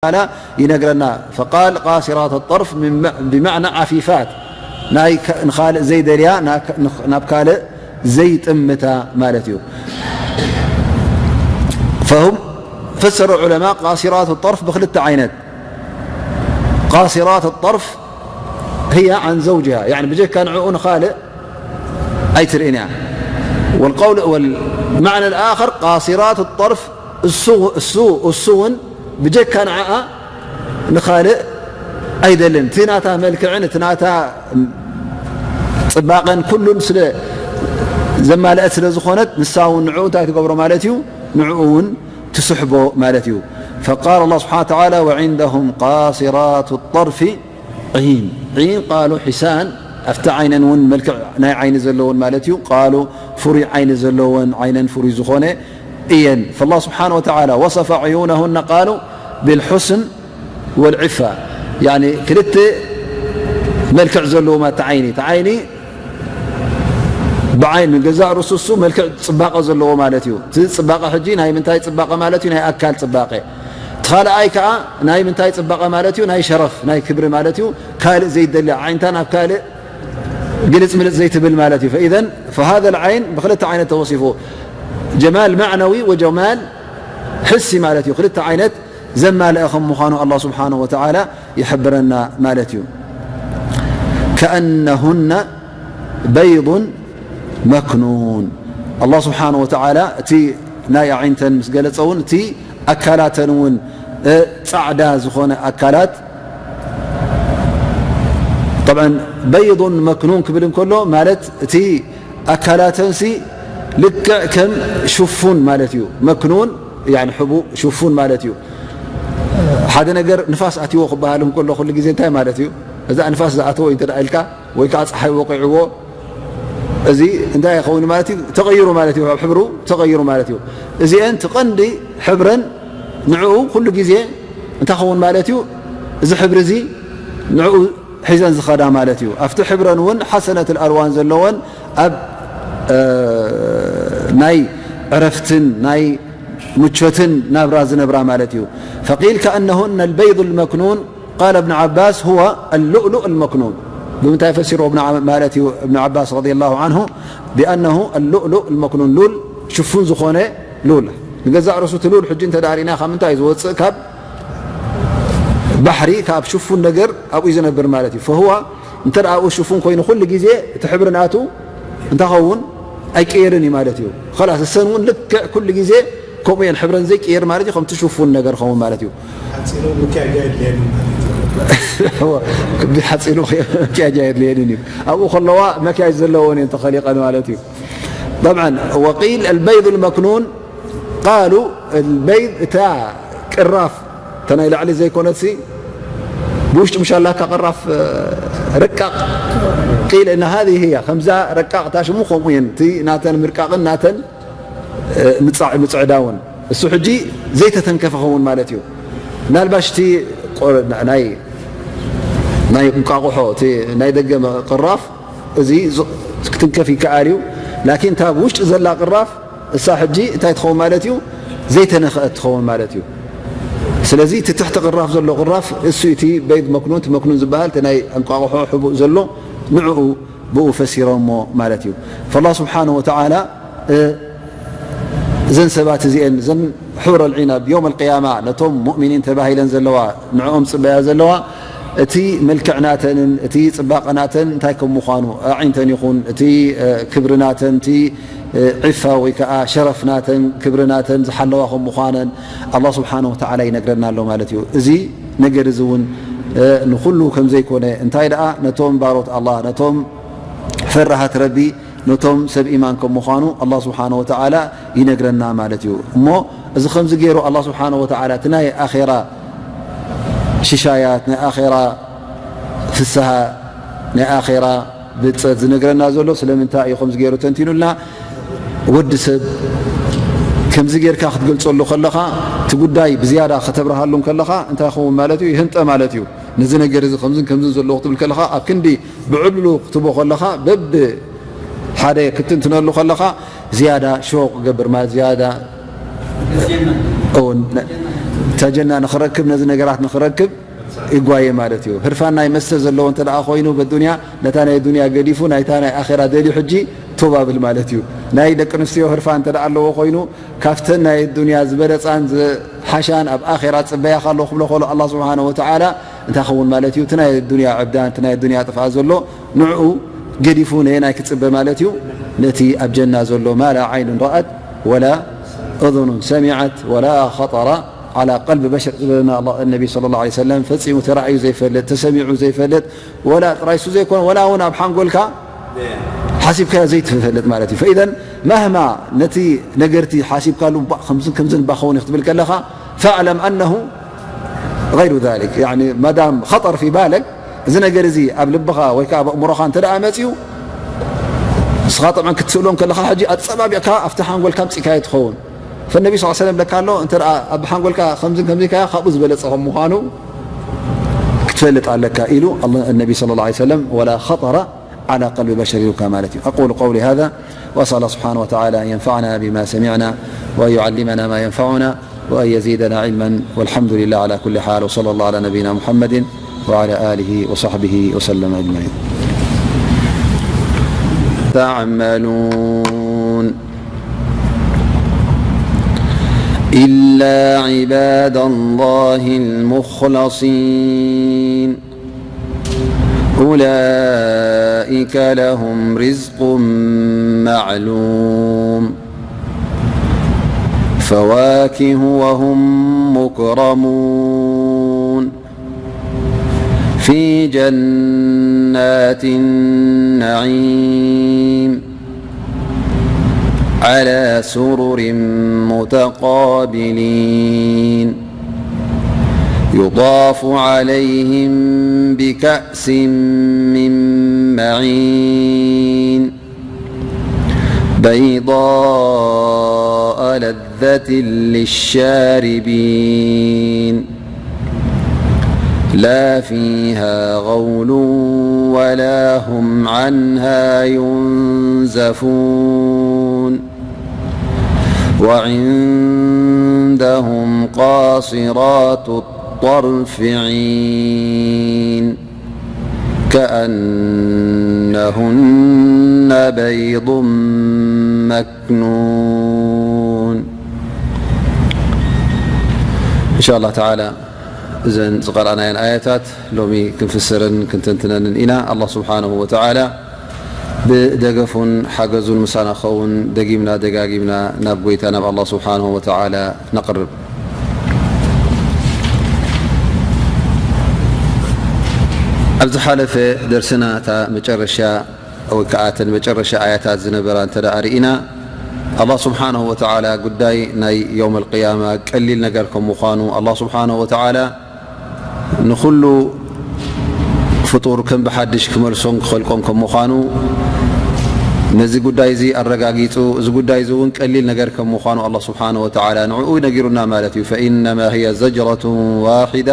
تعالى ይነግረና። فقال قاصرات الطرف من م- بمعنى عفيفات، ናይ ከ- ንኻልእ ዘይደልያ፣ ና- ከ- ንኽ- ናብ ካልእ ዘይጥምታ ማለት እዩ። فهم فسر العلماء قاصرات الطرف ብክልተ ዓይነት። قاصرات الطرف هي عن زوجها، يعني ብጀካ ንዕኡ ንኻልእ ኣይትርእን እያ። والقول والمعنى الآخر قاصرات الطرف እሱ እሱ እሱ እውን ብጀካ ንዓኣ ንኻልእ ኣይደልን። እቲ ናታ መልክዕን እቲ ናታ ጽባቐን ኩሉን ስለ ዘማልአት ስለ ዝኾነት፣ ንሳ እውን ንዕኡ እንታይ ትገብሮ ማለት እዩ? ንዕኡ እውን ትስሕቦ ማለት እዩ። فقال الله سبحانه وتعالى وعندهم قاصرات الطرف عين عين قالوا حسان، ኣብቲ ዓይነን እውን መልክዕ ናይ ዓይኒ ዘለወን ማለት እዩ። قالوا ፍሩይ ዓይኒ ዘለወን ዓይነን ፍሩይ ዝኾነ እየን። فالله سبحانه وتعالى وصف عيونهن قالوا بالحسن والعفة، يعني ክልተ መልክዕ ዘለዎም ኣቲ ዓይኒ እቲ ዓይኒ ብዓይኒ ገዛእ ርእሱ እሱ መልክዕ ጽባቐ ዘለዎ ማለት እዩ። እቲ ጽባቐ ሕጂ ናይ ምንታይ ጽባቐ ማለት እዩ? ናይ ኣካል ጽባቐ። እቲ ካልኣይ ከኣ ናይ ምንታይ ጽባቐ ማለት እዩ? ናይ ሸረፍ፣ ናይ ክብሪ ማለት እዩ። ካልእ ዘይደሊ ዓይንታ ናብ ካልእ ግልጽ ምልጽ ዘይትብል ማለት እዩ። فإذا فهذا العين ብክልተ ዓይነት ተወሲፉ፣ ጀማል ማዕነዊ ወጀማል ሕሲ ማለት እዩ። ክልተ ዓይነት ዘማልአ ከም ምዃኑ ኣላህ ስብሓነሁ ወተዓላ ይሕብረና ማለት እዩ። ከአነሁነ በይዱን መክኑን። ኣላህ ስብሓነሁ ወተዓላ እቲ ናይ ኣዒንተን ምስ ገለጸ እውን እቲ ኣካላተን እውን እ፣ ጻዕዳ ዝኾነ ኣካላት። ጠብዓን በይዱን መክኑን ክብል እንከሎ ማለት እቲ ኣካላተንሲ ልክዕ ከም ሽፉን ማለት እዩ። መክኑን ያኒ ሕቡእ ሽፉን ማለት እዩ። ሓደ ነገር ንፋስ ኣትይዎ ክበሃል እንከሎ ኩሉ ግዜ እንታይ ማለት እዩ? እዛ ንፋስ ዝኣተዎ እዩ እንተ ደኣ ኢልካ ወይ ከዓ ፀሓይ ወቂዕዎ እዚ እንታይ ይኸውን ማለት እዩ? ተቐይሩ ማለት እዩ። ኣብ ሕብሩ ተቐይሩ ማለት እዩ። እዚአን እቲ ቀንዲ ሕብረን ንዕኡ ኩሉ ግዜ እንታይ ኸውን ማለት እዩ? እዚ ሕብሪ እዚ ንዕኡ ሒዘን ዝኸዳ ማለት እዩ። ኣብቲ ሕብረን እውን ሓሰነት ኣልዋን ዘለወን ኣብ እ፣ ናይ ዕረፍትን ናይ ምቾትን ናብራ ዝነብራ ማለት እዩ። فقيل كأنهن البيض المكنون قال ابن عباس هو اللؤلؤ المكنون. ብምንታይ ፈሲርዎ እብን ዓ- ማለት እዩ እብን ዓባስ ረዲየላሁ ዓንሁ ብኣነሁ ኣሉእሉእ ልመክኑን ሉል ሽፉን ዝኾነ ሉል ንገዛእ ርእሱ እቲ ሉል ሕጂ እንተ ደኣ ርኢና ካብ ምንታይ እዩ ዝወፅእ ካብ ባሕሪ ካብ ሽፉን ነገር ኣብኡ እዩ ዝነብር ማለት እዩ ፈህዋ እንተ ደኣ ኣብኡ ሽፉን ኮይኑ ኩሉ ግዜ እቲ ሕብሪ ናቱ እንታይ ኸውን ኣይቀየርን እዩ ማለት እዩ ኸላስ እሰን እውን ልክዕ ኩሉ ግዜ ከምኡ እየን ሕብረን ዘይቀየር ማለት እዩ ከምቲ ሽፉን ነገር ኸውን ማለት እዩ ሓፂሩ ምክያጃ የድልየኒ ማለት እዩ። እወ፣ ብሓፂሩ ምክያጃ የድልየንን እዩ ኣብኡ ከለዋ መክያጅ ዘለዎን እየን ተኸሊቐን ማለት እዩ طبعا وقيل البيض المكنون قالوا البيض እታ ቅራፍ እታ ናይ ላዕሊ ዘይኮነትሲ ብውሽጢ ምሻላካ ቅራፍ ረቃቕ قيل ان هذه هي ከምዛ ረቃቕ እታ ሽሙ ከምኡ እየን እቲ ናተን ምርቃቕን ናተን ምፅዕዳውን እሱ ሕጂ ዘይተተንከፈ ኸውን ማለት እዩ ምናልባሽ እቲ ናይ ናይ እንቃቑሖ እቲ ናይ ደገ ቅራፍ እዚ ክትንከፍ ይከኣል እዩ ላኪን እታ ብውሽጢ ዘላ ቅራፍ እሳ ሕጂ እንታይ ትኸውን ማለት እዩ ዘይተነኽአት ትኸውን ማለት እዩ ስለዚ እቲ ትሕቲ ቅራፍ ዘሎ ቅራፍ እሱ እቲ በይድ መክኑን እቲ መክኑን ዝበሃል እቲ ናይ እንቋቑሖ ሕቡእ ዘሎ ንዕኡ ብኡ ፈሲሮሞ ማለት እዩ فالله سبحانه وتعالى እዘን ሰባት እዚአን እዘን حور العين ኣብ يوم القيامة ነቶም مؤمنين ተባሂለን ዘለዋ ንዕኦም ፅበያ ዘለዋ እቲ መልክዕ ናተንን እቲ ፅባቐ ናተን እንታይ ከም ምዃኑ ኣዒንተን ይኹን እቲ ክብሪ ናተን እቲ ዒፋ ወይ ከዓ ሸረፍ ናተን ክብሪ ናተን ዝሓለዋ ከም ምዃነን ኣላህ ስብሓን ወተዓላ ይነግረና ኣሎ ማለት እዩ። እዚ ነገር እዚ እውን ንኩሉ ከም ዘይኮነ እንታይ ደኣ ነቶም ባሮት ኣላህ ነቶም ፈራሃት ረቢ ነቶም ሰብ ኢማን ከም ምዃኑ ኣላህ ስብሓን ወተዓላ ይነግረና ማለት እዩ። እሞ እዚ ከምዚ ገይሩ ኣላህ ስብሓን ወተዓላ እቲ ናይ ኣኼራ ሽሻያት ናይ ኣኼራ ፍስሃ ናይ ኣኼራ ብጸት ዝነግረና ዘሎ ስለምንታይ እዩ ከምዚ ገይሩ ተንቲኑልና ወዲ ሰብ ከምዚ ጌርካ ክትገልጸሉ ከለኻ እቲ ጉዳይ ብዝያዳ ከተብርሃሉ ከለኻ እንታይ ይኸውን ማለት እዩ ይህንጠ ማለት እዩ ነዚ ነገር እዚ ከምዝን ከምዝን ዘለዎ ክትብል ከለኻ ኣብ ክንዲ ብዕብሉ ክትቦ ከለኻ በብ ሓደ ክትንትነሉ ከለኻ ዝያዳ ሾቕ ገብር ማለት ዝያዳ እውን እታ ጀና ንኽረክብ፣ ነዚ ነገራት ንኽረክብ ይጓየ ማለት እዩ። ህርፋን ናይ መስተ ዘለዎ እንተ ደኣ ኮይኑ በዱንያ፣ ነታ ናይ ዱንያ ገዲፉ ናይታ ናይ ኣኼራ ደልዩ ሕጂ ቶባብል ማለት እዩ። ናይ ደቂ ኣንስትዮ ህርፋን እንተ ደኣ ኣለዎ ኮይኑ ካብተን ናይ ዱንያ ዝበለጻን ዝሓሻን ኣብ ኣኼራ ጽበያኻ ኣሎ ክብሎ ከሎ ኣላህ ስብሓነሁ ወተዓላ እንታይ ኸውን ማለት እዩ? እቲ ናይ ዱንያ ዕብዳን እቲ ናይ ዱንያ ጥፍኣት ዘሎ ንዕኡ ገዲፉ ነየናይ ክጽበ ማለት እዩ? ነቲ ኣብ ጀና ዘሎ ማ ላ ዓይኑን ረኣት ወላ እዙኑን ሰሚዐት ወላ ኸጠረ ዓላ ቀልቢ በሸር ዝበለና ኣላ-፣ ነቢ ሰለላሁ ዐለይሂ ወሰለም ፈጺሙ ተራእዩ ዘይፈልጥ፣ ተሰሚዑ ዘይፈልጥ፣ ወላ ጥራይ እሱ ዘይኮነ፣ ወላ እውን ኣብ ሓንጎልካ ሓሲብካዮ ዘይትፈልጥ ማለት እዩ። ፈኢዘን ማህማ ነቲ ነገርቲ ሓሲብካሉ፣ ባ-፣ ከምዝን ከምዝን ባ ክኸውን እዩ ክትብል ከለኻ፣ ፈዕለም ኣነሁ ገይሩ ዛሊክ። ያኒ ማዳም ኸጠር ፊ ባለክ፣ እዚ ነገር እዚ ኣብ ልብኻ ወይ ከዓ ኣብ ኣእምሮኻ እንተ ደኣ መጺኡ፣ ንስኻ ጠብዓን ክትስእሎም ከለኻ፣ ሕጂ ኣጸባቢቕካ ኣብቲ ሓንጎልካ ኣምጺእካዮ ትኸውን። ፈነቢ ስ ሰለም ለካ ኣሎ፣ እንተ ደኣ ኣብ ሓንጎልካ ከምዝን ከምዚ ኢልካዮ፣ ካብኡ ዝበለጸ ከም ምዃኑ ክትፈልጥ ኣለካ ኢሉ ኣላ-፣ ነቢ ሰለላሁ ዐለይሂ ወሰለም፣ ወላ ኸጠረ ዓላ ቀልቢ በሸር ኢሉካ ማለት እዩ። أقول قولي هذا وأسأل الله سبحانه وتعالى أن ينفعنا بما سمعنا وأن يعلمنا ما ينفعنا وأن يزيدنا علما والحمد لله على كل حال وصلى الله على نبينا محمد وعلى آله وصحبه وسلم أجمعين. تعملون إلا عباد الله المخلصين أولئك لهم رزق معلوم فواكه وهم مكرمون في جنات النعيم على سرر متقابلين يطاف عليهم بكأس من معين بيضاء لذة للشاربين لا فيها غول ولا هم عنها ينزفون وعندهم قاصرات الطرف عين كأنهن بيض مكنون إن شاء الله تعالى እዘን ዝቐረኣናየን ኣያታት ሎሚ ክንፍስርን ክንትንትነንን ኢና። ኣላህ ስብሓነሁ ወተዓላ ብደገፉን ሓገዙን ምሳና ክኸውን ደጊምና ደጋጊምና ናብ ጎይታ ናብ ኣላህ ስብሓነሁ ወተዓላ ነቕርብ። ኣብ ዝሓለፈ ደርስና እታ መጨረሻ ወይ ከዓ እተን መጨረሻ ኣያታት ዝነበራ እንተ ደኣ ርኢና፣ ኣላህ ስብሓነሁ ወተዓላ ጉዳይ ናይ የውመል ቅያማ ቀሊል ነገር ከም ምዃኑ፣ ኣላህ ስብሓነሁ ወተዓላ ንኹሉ ፍጡር ከም ብሓድሽ ክመልሶን ክኸልቆን ከም ምዃኑ፣ ነዚ ጉዳይ እዚ ኣረጋጊጹ፣ እዚ ጉዳይ እዚ እውን ቀሊል ነገር ከም ምዃኑ ኣላህ ስብሓነሁ ወተዓላ ንዕኡ ነጊሩና ማለት እዩ። ፈኢነማ ህየ ዘጅረቱን ዋሒዳ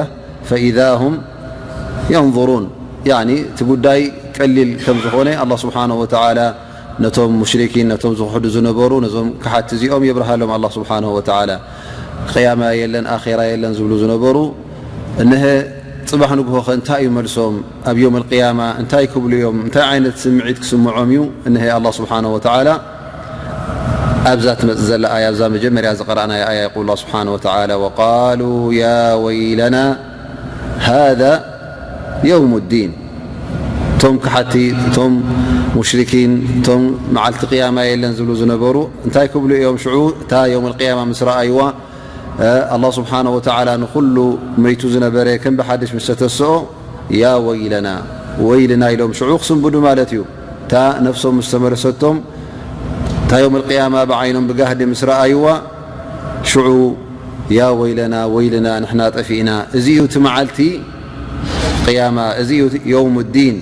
ፈኢዛ ሁም የንظሩን። ያኒ እቲ ጉዳይ ቀሊል ከም ዝኾነ ኣላህ ስብሓነሁ ወተዓላ ነቶም ሙሽሪኪን፣ ነቶም ዝኽሕዱ ዝነበሩ፣ ነዞም ከሓድቲ እዚኦም የብርሃሎም ኣላህ ስብሓነሁ ወተዓላ። ቅያማ የለን፣ ኣኼራ የለን ዝብሉ ዝነበሩ፣ እነሀ ጽባሕ ንግሆ ኸ እንታይ እዩ መልሶም? ኣብ የውመል ቅያማ እንታይ ክብሉ እዮም? እንታይ ዓይነት ስምዒት ክስምዖም እዩ? እነሀ ኣላህ ስብሓነሁ ወተዓላ ኣብዛ ትመጽእ ዘላ ኣያ፣ ኣብዛ መጀመርያ ዝቐረኣናያ ኣያ፣ የቁል ኣላህ ስብሓነሁ ወተዓላ፣ ወቃሉ ያ ወይለና ሃዛ የውሙ ዲን። እቶም ከሓድቲ፣ እቶም ሙሽሪኪን፣ እቶም መዓልቲ ቅያማ የለን ዝብሉ ዝነበሩ እንታይ ክብሉ እዮም ሽዑ? እታ የውመል ቅያማ ምስ ረኣይዋ፣ እ፣ ኣላህ ስብሓነሁ ወተዓላ ንኹሉ መይቱ ዝነበረ ከም ብሓድሽ ምስ ተተስኦ፣ ያ ወይለና፣ ወይልና ኢሎም ሽዑ ክስንብዱ ማለት እዩ። እታ ነፍሶም ምስ ተመለሰቶም፣ እታ የውመል ቅያማ ብዓይኖም ብጋህዲ ምስ ረኣይዋ፣ ሽዑ ያ ወይለና፣ ወይልና፣ ንሕና ጠፊእና። እዚ እዩ እቲ መዓልቲ ቅያማ፣ እዚ እዩ የውሙ ዲን።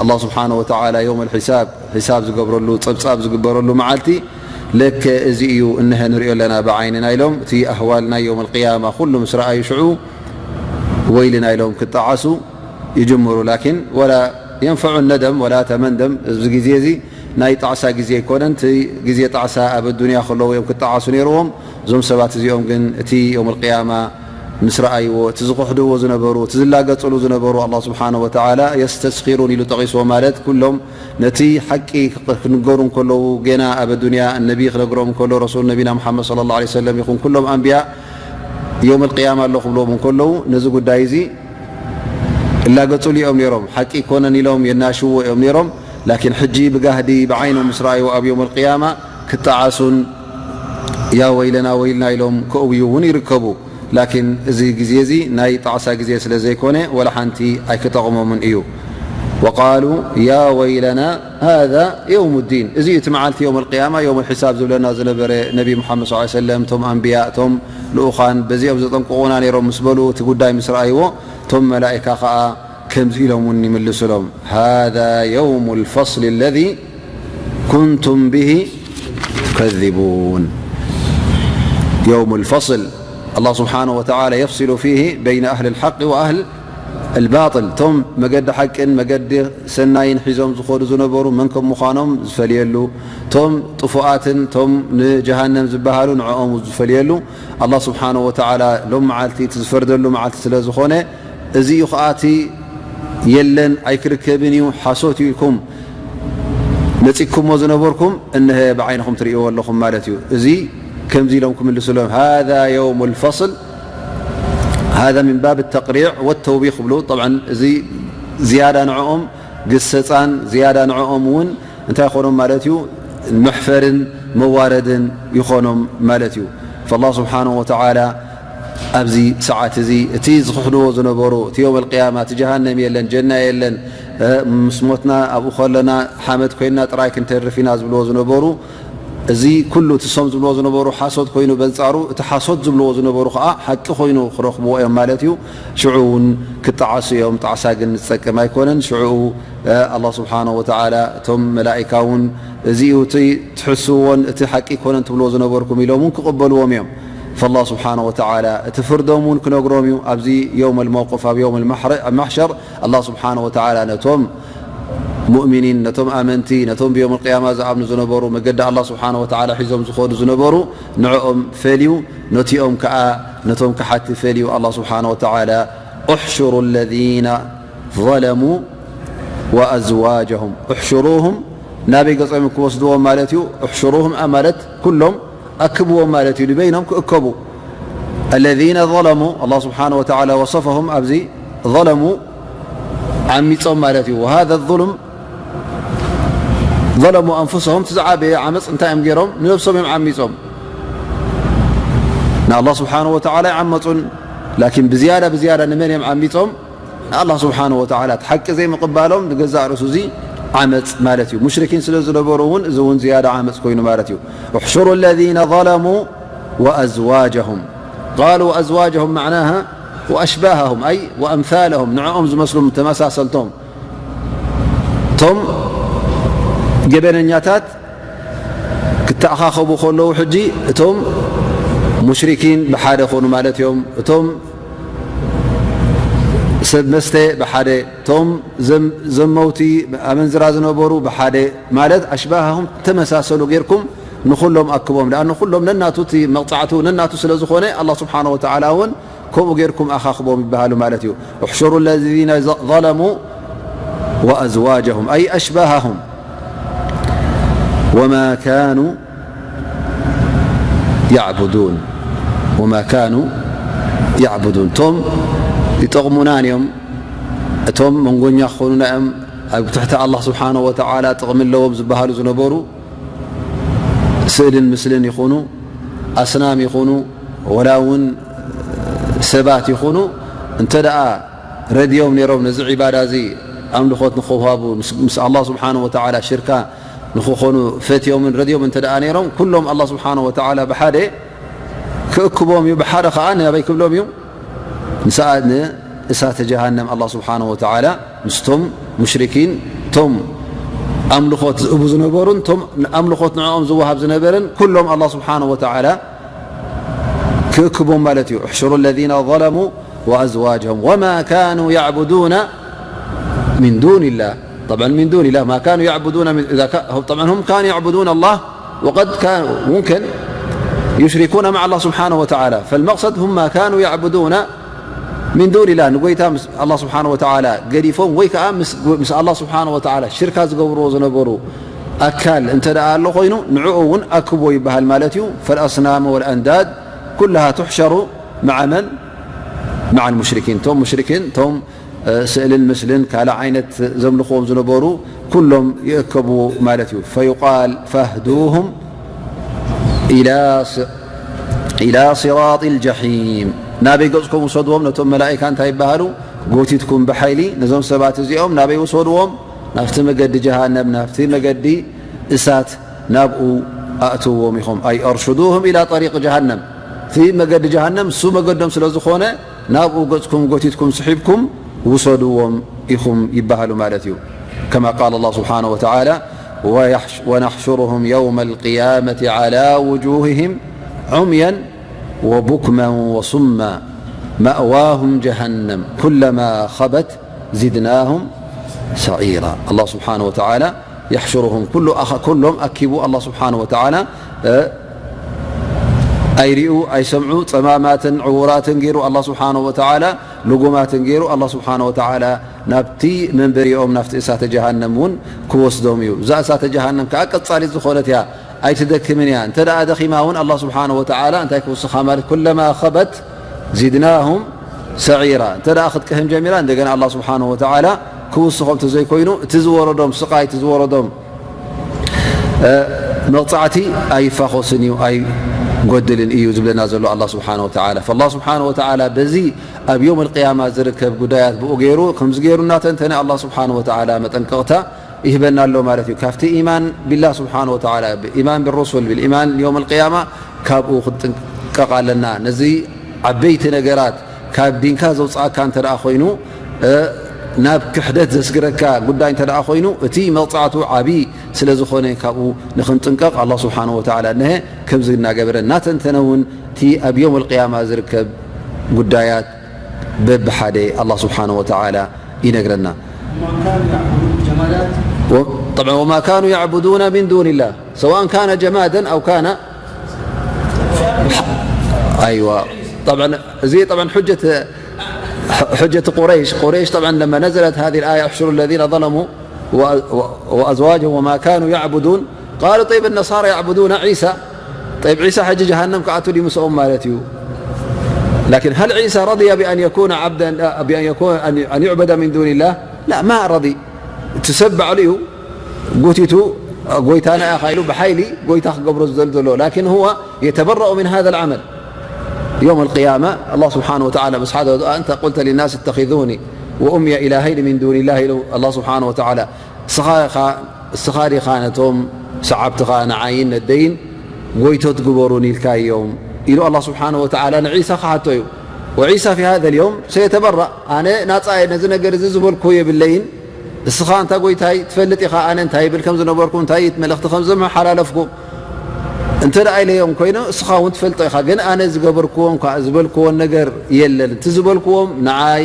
ኣላህ ስብሓነሁ ወተዓላ የውመል ሒሳብ፣ ሒሳብ ዝገብረሉ፣ ጸብጻብ ዝግበረሉ መዓልቲ፣ ለከ እዚ እዩ፣ እንሀ ንሪኦ ኣለና ብዓይንና ኢሎም፣ እቲ ኣህዋል ናይ የውመል ቅያማ ኩሉ ምስ ረኣዩ ሽዑ ወይልና ኢሎም ክጠዓሱ ይጅምሩ። ላኪን ወላ የንፈዑ ነደም ወላ ተመንደም፣ እዚ ግዜ እዚ ናይ ጣዕሳ ግዜ ኣይኮነን። እቲ ግዜ ጣዕሳ ኣብ ኣዱንያ ከለዉ እዮም ክጠዓሱ ነይርዎም። እዞም ሰባት እዚኦም ግን እቲ የውመል ቅያማ ምስ ረኣይዎ፣ እቲ ዝኽሕድዎ ዝነበሩ፣ እቲ ዝላገጽሉ ዝነበሩ፣ ኣላህ ስብሓነሁ ወተዓላ የስተስኺሩን ኢሉ ጠቒስዎ፣ ማለት ኩሎም ነቲ ሓቂ ክንገሩ እንከለዉ፣ ጌና ኣብ ኣዱንያ ነቢ ክነግሮም እንከሎ፣ ረሱል ነቢና ሙሓመድ ሰለላሁ ዐለይሂ ወሰለም ይኹን ኩሎም ኣንብያ የውመል ቅያማ ኣሎ ክብልዎም እንከለዉ፣ ነዚ ጉዳይ እዚ እላገጹሉ እዮም ነይሮም። ሓቂ ይኮነን ኢሎም የናሽዎ እዮም ነይሮም። ላኪን ሕጂ ብጋህዲ ብዓይኖም ምስ ረኣይዎ ኣብ የውመል ቅያማ ክጠዓሱን ያ ወይለና ወይልና ኢሎም ከእውዩ እውን ይርከቡ። ላኪን እዚ ግዜ እዚ ናይ ጣዕሳ ግዜ ስለ ዘይኮነ፣ ወላ ሓንቲ ኣይክጠቕሞምን እዩ። ወቃሉ ያ ወይለና ሃዛ የውሙ ዲን፣ እዚ እዩ እቲ መዓልቲ የውመል ቅያማ፣ የውመል ሒሳብ ዝብለና ዝነበረ ነቢ ሙሓመድ ሰለላሁ ዐለይሂ ወሰለም፣ እቶም ኣንብያ፣ እቶም ልኡኻን በዚኦም ዘጠንቅቑና ነይሮም ምስ በሉ፣ እቲ ጉዳይ ምስ ረኣይዎ፣ እቶም መላኢካ ኸኣ ከምዚ ኢሎም እውን ይምልሱሎም፣ ሃዛ የውሙል ፈስሊ ለዚ ኩንቱም ብሂ ቱከዚቡን። የውሙል ፈስል፣ ኣላህ ስብሓነሁ ወተዓላ የፍሲሉ ፊሂ በይነ ኣህሊል ሓቂ ወኣህሊል ባጢል፣ እቶም መገዲ ሓቅን መገዲ ሰናይን ሒዞም ዝኸዱ ዝነበሩ መን ከም ምዃኖም ዝፈልየሉ፣ እቶም ጥፉኣትን እቶም ንጀሃነም ዝበሃሉ ንዕኦም ዝፈልየሉ፣ ኣላህ ስብሓነሁ ወተዓላ ሎም መዓልቲ እቲ ዝፈርደሉ መዓልቲ ስለ ዝኾነ፣ እዚ እዩ ኸኣ እቲ የለን ኣይክርከብን እዩ፣ ሓሶት እዩ ኢልኩም መጺኩሞ ዝነበርኩም፣ እንሀ ብዓይንኹም ትርእይዎ ኣለኹም ማለት እዩ። እዚ ከምዚ ኢሎም ክምልሱሎም፣ ሃዛ የውሙል ፈስል፣ ሃዛ ሚን ባብ ተቅሪዕ ወተውቢኽ ክብሉ፣ ጠብዓን እዚ ዝያዳ ንዕኦም ግሰጻን ዝያዳ ንዕኦም እውን እንታይ ይኾኖም ማለት እዩ? መሕፈርን መዋረድን ይኾኖም ማለት እዩ። ፈላህ ስብሓነሁ ወተዓላ ኣብዚ ሰዓት እዚ እቲ ዝኽሕድዎ ዝነበሩ፣ እቲ የውመል ቅያማ፣ እቲ ጀሃነም የለን፣ ጀና የለን፣ እ፣ ምስ ሞትና ኣብኡ ከለና ሓመድ ኮይንና ጥራይ ክንተርፍ ኢና ዝብልዎ ዝነበሩ፣ እዚ ኩሉ እቲ ሶም ዝብልዎ ዝነበሩ ሓሶት ኮይኑ፣ በንጻሩ እቲ ሓሶት ዝብልዎ ዝነበሩ ኸኣ ሓቂ ኮይኑ ክረኽብዎ እዮም ማለት እዩ። ሽዑ እውን ክጠዓሱ እዮም። ጣዕሳ ግን ዝጠቅም ኣይኮነን። ሽዑ፣ እ፣ ኣላህ ስብሓነሁ ወተዓላ፣ እቶም መላኢካ እውን እዚ እዩ እቲ ትሕስዎን እቲ ሓቂ ኣይኮነን ትብልዎ ዝነበርኩም ኢሎም እውን ክቕበልዎም እዮም። ፈላህ ስብሓነሁ ወተዓላ እቲ ፍርዶም እውን ክነግሮም እዩ። ኣብዚ የውመል መውቅፍ፣ ኣብ የውመል ማሕረ-፣ ማሕሸር፣ ኣላህ ስብሓነሁ ወተዓላ ነቶም ሙእሚኒን፣ ነቶም ኣመንቲ፣ ነቶም ብየውም ቅያማ ዝኣምኑ ዝነበሩ፣ መገዲ ኣላህ ስብሓነሁ ወተዓላ ሒዞም ዝኸዱ ዝነበሩ፣ ንዕኦም ፈልዩ፣ ነቲኦም ከኣ ነቶም ከሓቲ ፈልዩ። ኣላህ ስብሓነሁ ወተዓላ፣ "እሕሹሩ ለዚነ ዘለሙ ወኣዝዋጀሁም።" እሕሹሩሁም፣ ናበይ ገጾም ክወስድዎም ማለት እዩ? እሕሹሩሁም ማለት ኩሎም ኣክብዎም ማለት እዩ፣ ንበይኖም ክእከቡ። الذين ظلموا، ኣላህ ስብሓነሁ ወተዓላ ወሰፈሁም ኣብዚ፣ ዘለሙ፣ ዓሚጾም ማለት እዩ። وهذا الظلم ظلموا أنفسهم، እቲ ዝዓበየ ዓመፅ እንታይ እዮም ገይሮም? ንነብሶም እዮም ዓሚጾም። ንኣላህ ስብሓነሁ ወተዓላ ይዓመፁን፣ ላኪን ብዝያዳ ብዝያዳ ንመን እዮም ዓሚጾም? ንኣላህ ስብሓነሁ ወተዓላ። እቲ ሓቂ ዘይምቕባሎም ንገዛእ ርእሱ እዚ ዓመፅ ማለት እዩ። ሙሽሪኪን ስለ ዝነበሩ እውን እዚ እውን ዝያዳ ዓመፅ ኮይኑ ማለት እዩ። احشروا الذين ظلموا وأزواجهم. قالوا وأزواجهم معناها وأشباههم، أي وأمثالهم، ንዕኦም ዝመስሉ ተመሳሰልቶም። እቶም ገበነኛታት ክተኣኻኸቡ ከለዉ ሕጂ እቶም ሙሽሪኪን ብሓደ ኮኑ ማለት እዮም። እቶም ሰብ መስተ ብሓደ፣ እቶም ዘም-፣ ዘመውቲ ኣመንዝራ ዝነበሩ ብሓደ፣ ማለት ኣሽባሃሁም ተመሳሰሉ ጌርኩም ንኹሎም ኣክቦም። ለኣኑ ኩሎም ነናቱ እቲ መቕጻዕቱ ነናቱ ስለ ዝኾነ ኣላህ ስብሓነሁ ወተዓላ እውን ከምኡ ጌርኩም ኣኻኽቦም ይበሃሉ ማለት እዩ። احشروا الذين ظلموا وأزواجهم، أي أشباههم، وما كانوا يعبدون، وما كانوا يعبدون። እቶም ይጠቕሙናን እዮም፣ እቶም መንጎኛ ክኾኑና እዮም፣ ኣብ ትሕቲ ኣላህ ስብሓነሁ ወተዓላ ጥቕሚ ኣለዎም ዝበሃሉ ዝነበሩ ስእልን ምስልን ይኹኑ፣ ኣስናም ይኹኑ፣ ወላ እውን ሰባት ይኹኑ፣ እንተ ደኣ ረድዮም ነይሮም ነዚ ዒባዳ እዚ ኣምልኾት ንኽውሃቡ፣ ምስ፣ ምስ ኣላህ ስብሓነሁ ወተዓላ ሽርካ ንኽኾኑ ፈትዮምን ረድዮም እንተ ደኣ ነይሮም፣ ኩሎም ኣላህ ስብሓነሁ ወተዓላ ብሓደ ክእክቦም እዩ፣ ብሓደ ኸኣ ናበይ ክብሎም እዩ? ንሰኣ-፣ ንእሳተ ጀሃነም ኣላህ ስብሓነሁ ወተዓላ ምስቶም ሙሽሪኪን፣ ቶም ኣምልኾት ዝእቡ ዝነበሩን ቶም ኣምልኾት ንዕኦም ዝወሃብ ዝነበርን ኩሎም ኣላህ ስብሓነሁ ወተዓላ ክእክቦም ማለት እዩ። احشروا الذين ظلموا وأزواجهم وما كانوا يعبدون من دون الله. طبعا من دون الله، ما كانوا يعبدون من، إذا كا-، طبعا هم كانوا يعبدون الله وقد كانوا، ممكن يشركون مع الله سبحانه وتعالى. فالمقصد هم ما كانوا يعبدون من دون الله، ንጎይታ ምስ ኣላህ ስብሓነ ወተዓላ ገዲፎም ወይ ከዓ ምስ፣ ምስ ኣላህ ስብሓነ ወተዓላ ሽርካ ዝገብርዎ ዝነበሩ ኣካል እንተ ደኣ ኣሎ ኮይኑ ንዕኡ እውን ኣክብዎ ይበሃል ማለት እዩ። فالأصنام والأنداد كلها تحشر مع من؟ مع المشركين. እቶም ሙሽሪኪን፣ እቶም ስእልን ምስልን ካልእ ዓይነት ዘምልኽዎም ዝነበሩ ኩሎም ይእከቡ ማለት እዩ። فيقال فاهدوهم إلى إلى صراط الجحيم. ናበይ ገጽኩም ውሰድዎም? ነቶም መላኢካ እንታይ ይበሃሉ? ጎቲትኩም ብሓይሊ ነዞም ሰባት እዚኦም ናበይ ውሰድዎም? ናብቲ መገዲ ጀሃነም፣ ናብቲ መገዲ እሳት ናብኡ ኣእትዎም ኢኹም። أي أرشدوهم إلى طريق جهنم. እቲ መገዲ ጀሃነም እሱ መገዶም ስለ ዝኾነ ናብኡ ገጽኩም ጎቲትኩም ስሒብኩም ውሰድዎም ኢኹም ይበሃሉ ማለት እዩ። كما قال الله سبحانه وتعالى: ويحش-، ونحشرهم يوم القيامة على وجوههم عميا وبكما وصما مأواهم جهنم كلما خبت زدناهم سعيرا. ኣላህ ስብሓነ ወተዓላ يحشرهم ኩሉ ኣኸ-፣ ኩሎም ኣኪቡ ኣላህ ስብሓነ ወተዓላ፣ እ፣ ኣይሪኡ ኣይሰምዑ፣ ጸማማትን ዕዉራትን ገይሩ ኣላህ ስብሓነ ወተዓላ፣ ልጉማትን ገይሩ ኣላህ ስብሓነ ወተዓላ ናብቲ መንበሪኦም ናብቲ እሳተ ጀሃነም እውን ክወስዶም እዩ። እዛ እሳተ ጀሃነም ከዓ ቀጻሊት ዝኾነት እያ፣ ኣይትደክምን እያ። እንተ ደኣ ደኺማ እውን ኣላህ ስብሓነ ወተዓላ እንታይ ክውስኻ ማለት ኩለማ ኸበት ዚድናሁም ሰዒራ። እንተ ደኣ ክትቅህም ጀሚራ እንደገና ኣላህ ስብሓነ ወተዓላ ክውስኾም ተዘይኮይኑ እቲ ዝወረዶም ስቓይ እቲ ዝወረዶም መቕጻዕቲ ኣይፋኾስን እዩ ኣይጎድልን እዩ ዝብለና ዘሎ ኣላህ ስብሓነ ወተዓላ። ፈላህ ስብሓነ ወተዓላ በዚ ኣብ ዮም ኣልቅያማ ዝርከብ ጉዳያት ብኡ ገይሩ ከምዚ ገይሩ እናተንተነ ኣላህ ስብሓነ ወተዓላ መጠንቀቕታ ይህበና ኣሎ ማለት እዩ። ካብቲ ኢማን ቢላህ ስብሓነ ወተዓላ፣ ብኢማን ብሩሱል፣ ብልኢማን ዮም ኣልቅያማ ካብኡ ክንጥንቀቕ ኣለና። ነዚ ዓበይቲ ነገራት ካብ ዲንካ ዘውፅኣካ እንተ ደኣ ኮይኑ፣ እ፣ ናብ ክሕደት ዘስግረካ ጉዳይ እንተ ደኣ ኮይኑ፣ እቲ መቕፃዕቱ ዓብዪ ስለ ዝኾነ ካብኡ ንኽንጥንቀቕ ኣላህ ስብሓነ ወተዓላ እነሀ ከምዚ እናገበረ እናተንተነ እውን እቲ ኣብ ዮም ኣልቅያማ ዝርከብ ጉዳያት በብሓደ ኣላህ ስብሓነ ወተዓላ ይነግረና። طبعا وما كانوا يعبدون من دون الله سواء كان جمادا أو كان أيوة. طبعا زي طبعا حجة حجة قريش قريش طبعا لما نزلت هذه الآية احشروا الذين ظلموا و- و- وأزواجهم وما كانوا يعبدون قالوا طيب النصارى يعبدون عيسى طيب عيسى حج جهنم كأتوا لمسؤوم مالتيو لكن هل عيسى رضي بأن يكون عبدا بأن يكون أن أن يعبد من دون الله؟ لا ما رضي. تسبع عليه قوتيتو قويتانا يا خايلو بحيلي قويتا قبر الزلزلو لكن هو يتبرأ من هذا العمل. يوم القيامة الله سبحانه وتعالى بس هذا أنت قلت للناس اتخذوني وأمي إلهين من دون الله إلو الله سبحانه وتعالى سخا እስኻ ዲኻ ነቶም ሰዓብትኻ ንዓይን ነደይን ጎይቶት ግበሩን ኢልካዮም ኢሉ ኣላህ ስብሓነ ወተዓላ ንዒሳ ክሓቶ እዩ። ወዒሳ ፊ ሃዘ ልየውም ሰየተበራእ ኣነ ናፃ እየ ነዚ ነገር እዚ ዝበልኩ የብለይን። እስኻ እንታ ጎይታይ ትፈልጥ ኢኻ ኣነ እንታይ ይብል ከም ዝነበርኩ እንታይ መልእኽቲ ከም ዘመሓላለፍኩ እንተ ደኣ ኢለዮም ኮይኑ እስኻ እውን ትፈልጦ ኢኻ። ግን ኣነ ዝገበርክዎም ከዓ ዝበልክዎን ነገር የለን። እቲ ዝበልክዎም ንዓይ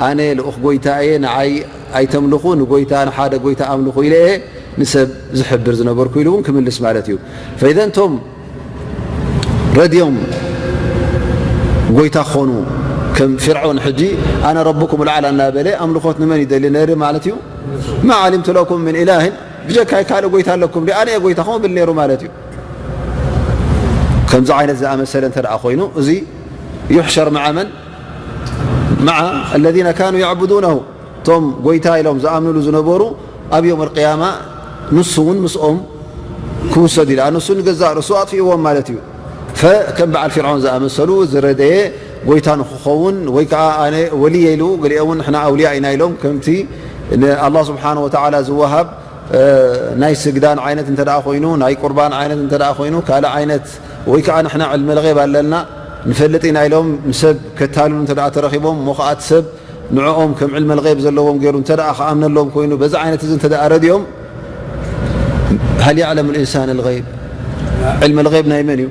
ኣነ ልኡኽ ጎይታ እየ ንዓይ ኣይተምልኹ ንጎይታ ንሓደ ጎይታ ኣምልኹ ኢለ እየ ንሰብ ዝሕብር ዝነበርኩ ኢሉ እውን ክምልስ ማለት እዩ። ፈኢዘ እንቶም ረድዮም ጎይታ ክኾኑ ከም ፍርዖን ሕጂ ኣነ ረብኩም ልዓላ እናበለ ኣምልኾት ንመን ይደሊ ነይሩ ማለት እዩ። ማ ዓሊምቱ ለኩም ምን ኢላህን ብጀካይ ካልእ ጎይታ ኣለኩም ዲ ኣነ እየ ጎይታኹም ብል ነይሩ ማለት እዩ። ከምዚ ዓይነት ዝኣመሰለ እንተ ደኣ ኮይኑ እዚ يحشر مع من؟ مع الذين كانوا يعبدونه እቶም ጎይታ ኢሎም ዝኣምንሉ ዝነበሩ ኣብ ዮም ኣልቅያማ ንሱ እውን ምስኦም ክውሰድ ኢሉ ንሱ ንገዛእ ርእሱ ኣጥፊእዎም ማለት እዩ። ፈ ከም በዓል ፊርዖን ዝኣመሰሉ ዝረደየ ጎይታ ንክኸውን ወይ ከዓ ኣነ ወልየ ኢሉ ገሊኦም እውን ንሕና ኣውልያ ኢና ኢሎም ከምቲ ንኣላህ ስብሓን ወተዓላ ዝወሃብ ናይ ስግዳን ዓይነት እንተ ደኣ ኮይኑ ናይ ቁርባን ዓይነት እንተ ደኣ ኮይኑ ካልእ ዓይነት ወይ ከዓ ንሕና ዕልመ ልገይብ ኣለና ንፈልጥ ኢና ኢሎም ንሰብ ከታልሉ እንተ ደኣ ተረኺቦም እሞ ከዓ እቲ ሰብ ንዕኦም ከም ዕልመ ልገይብ ዘለዎም ገይሩ እንተ ደኣ ክኣምነሎም ኮይኑ በዚ ዓይነት እዚ እንተ ደኣ ረድዮም هل يعلم الإنسان الغيب؟ ዕልመ ልገይብ ናይ መን እዩ?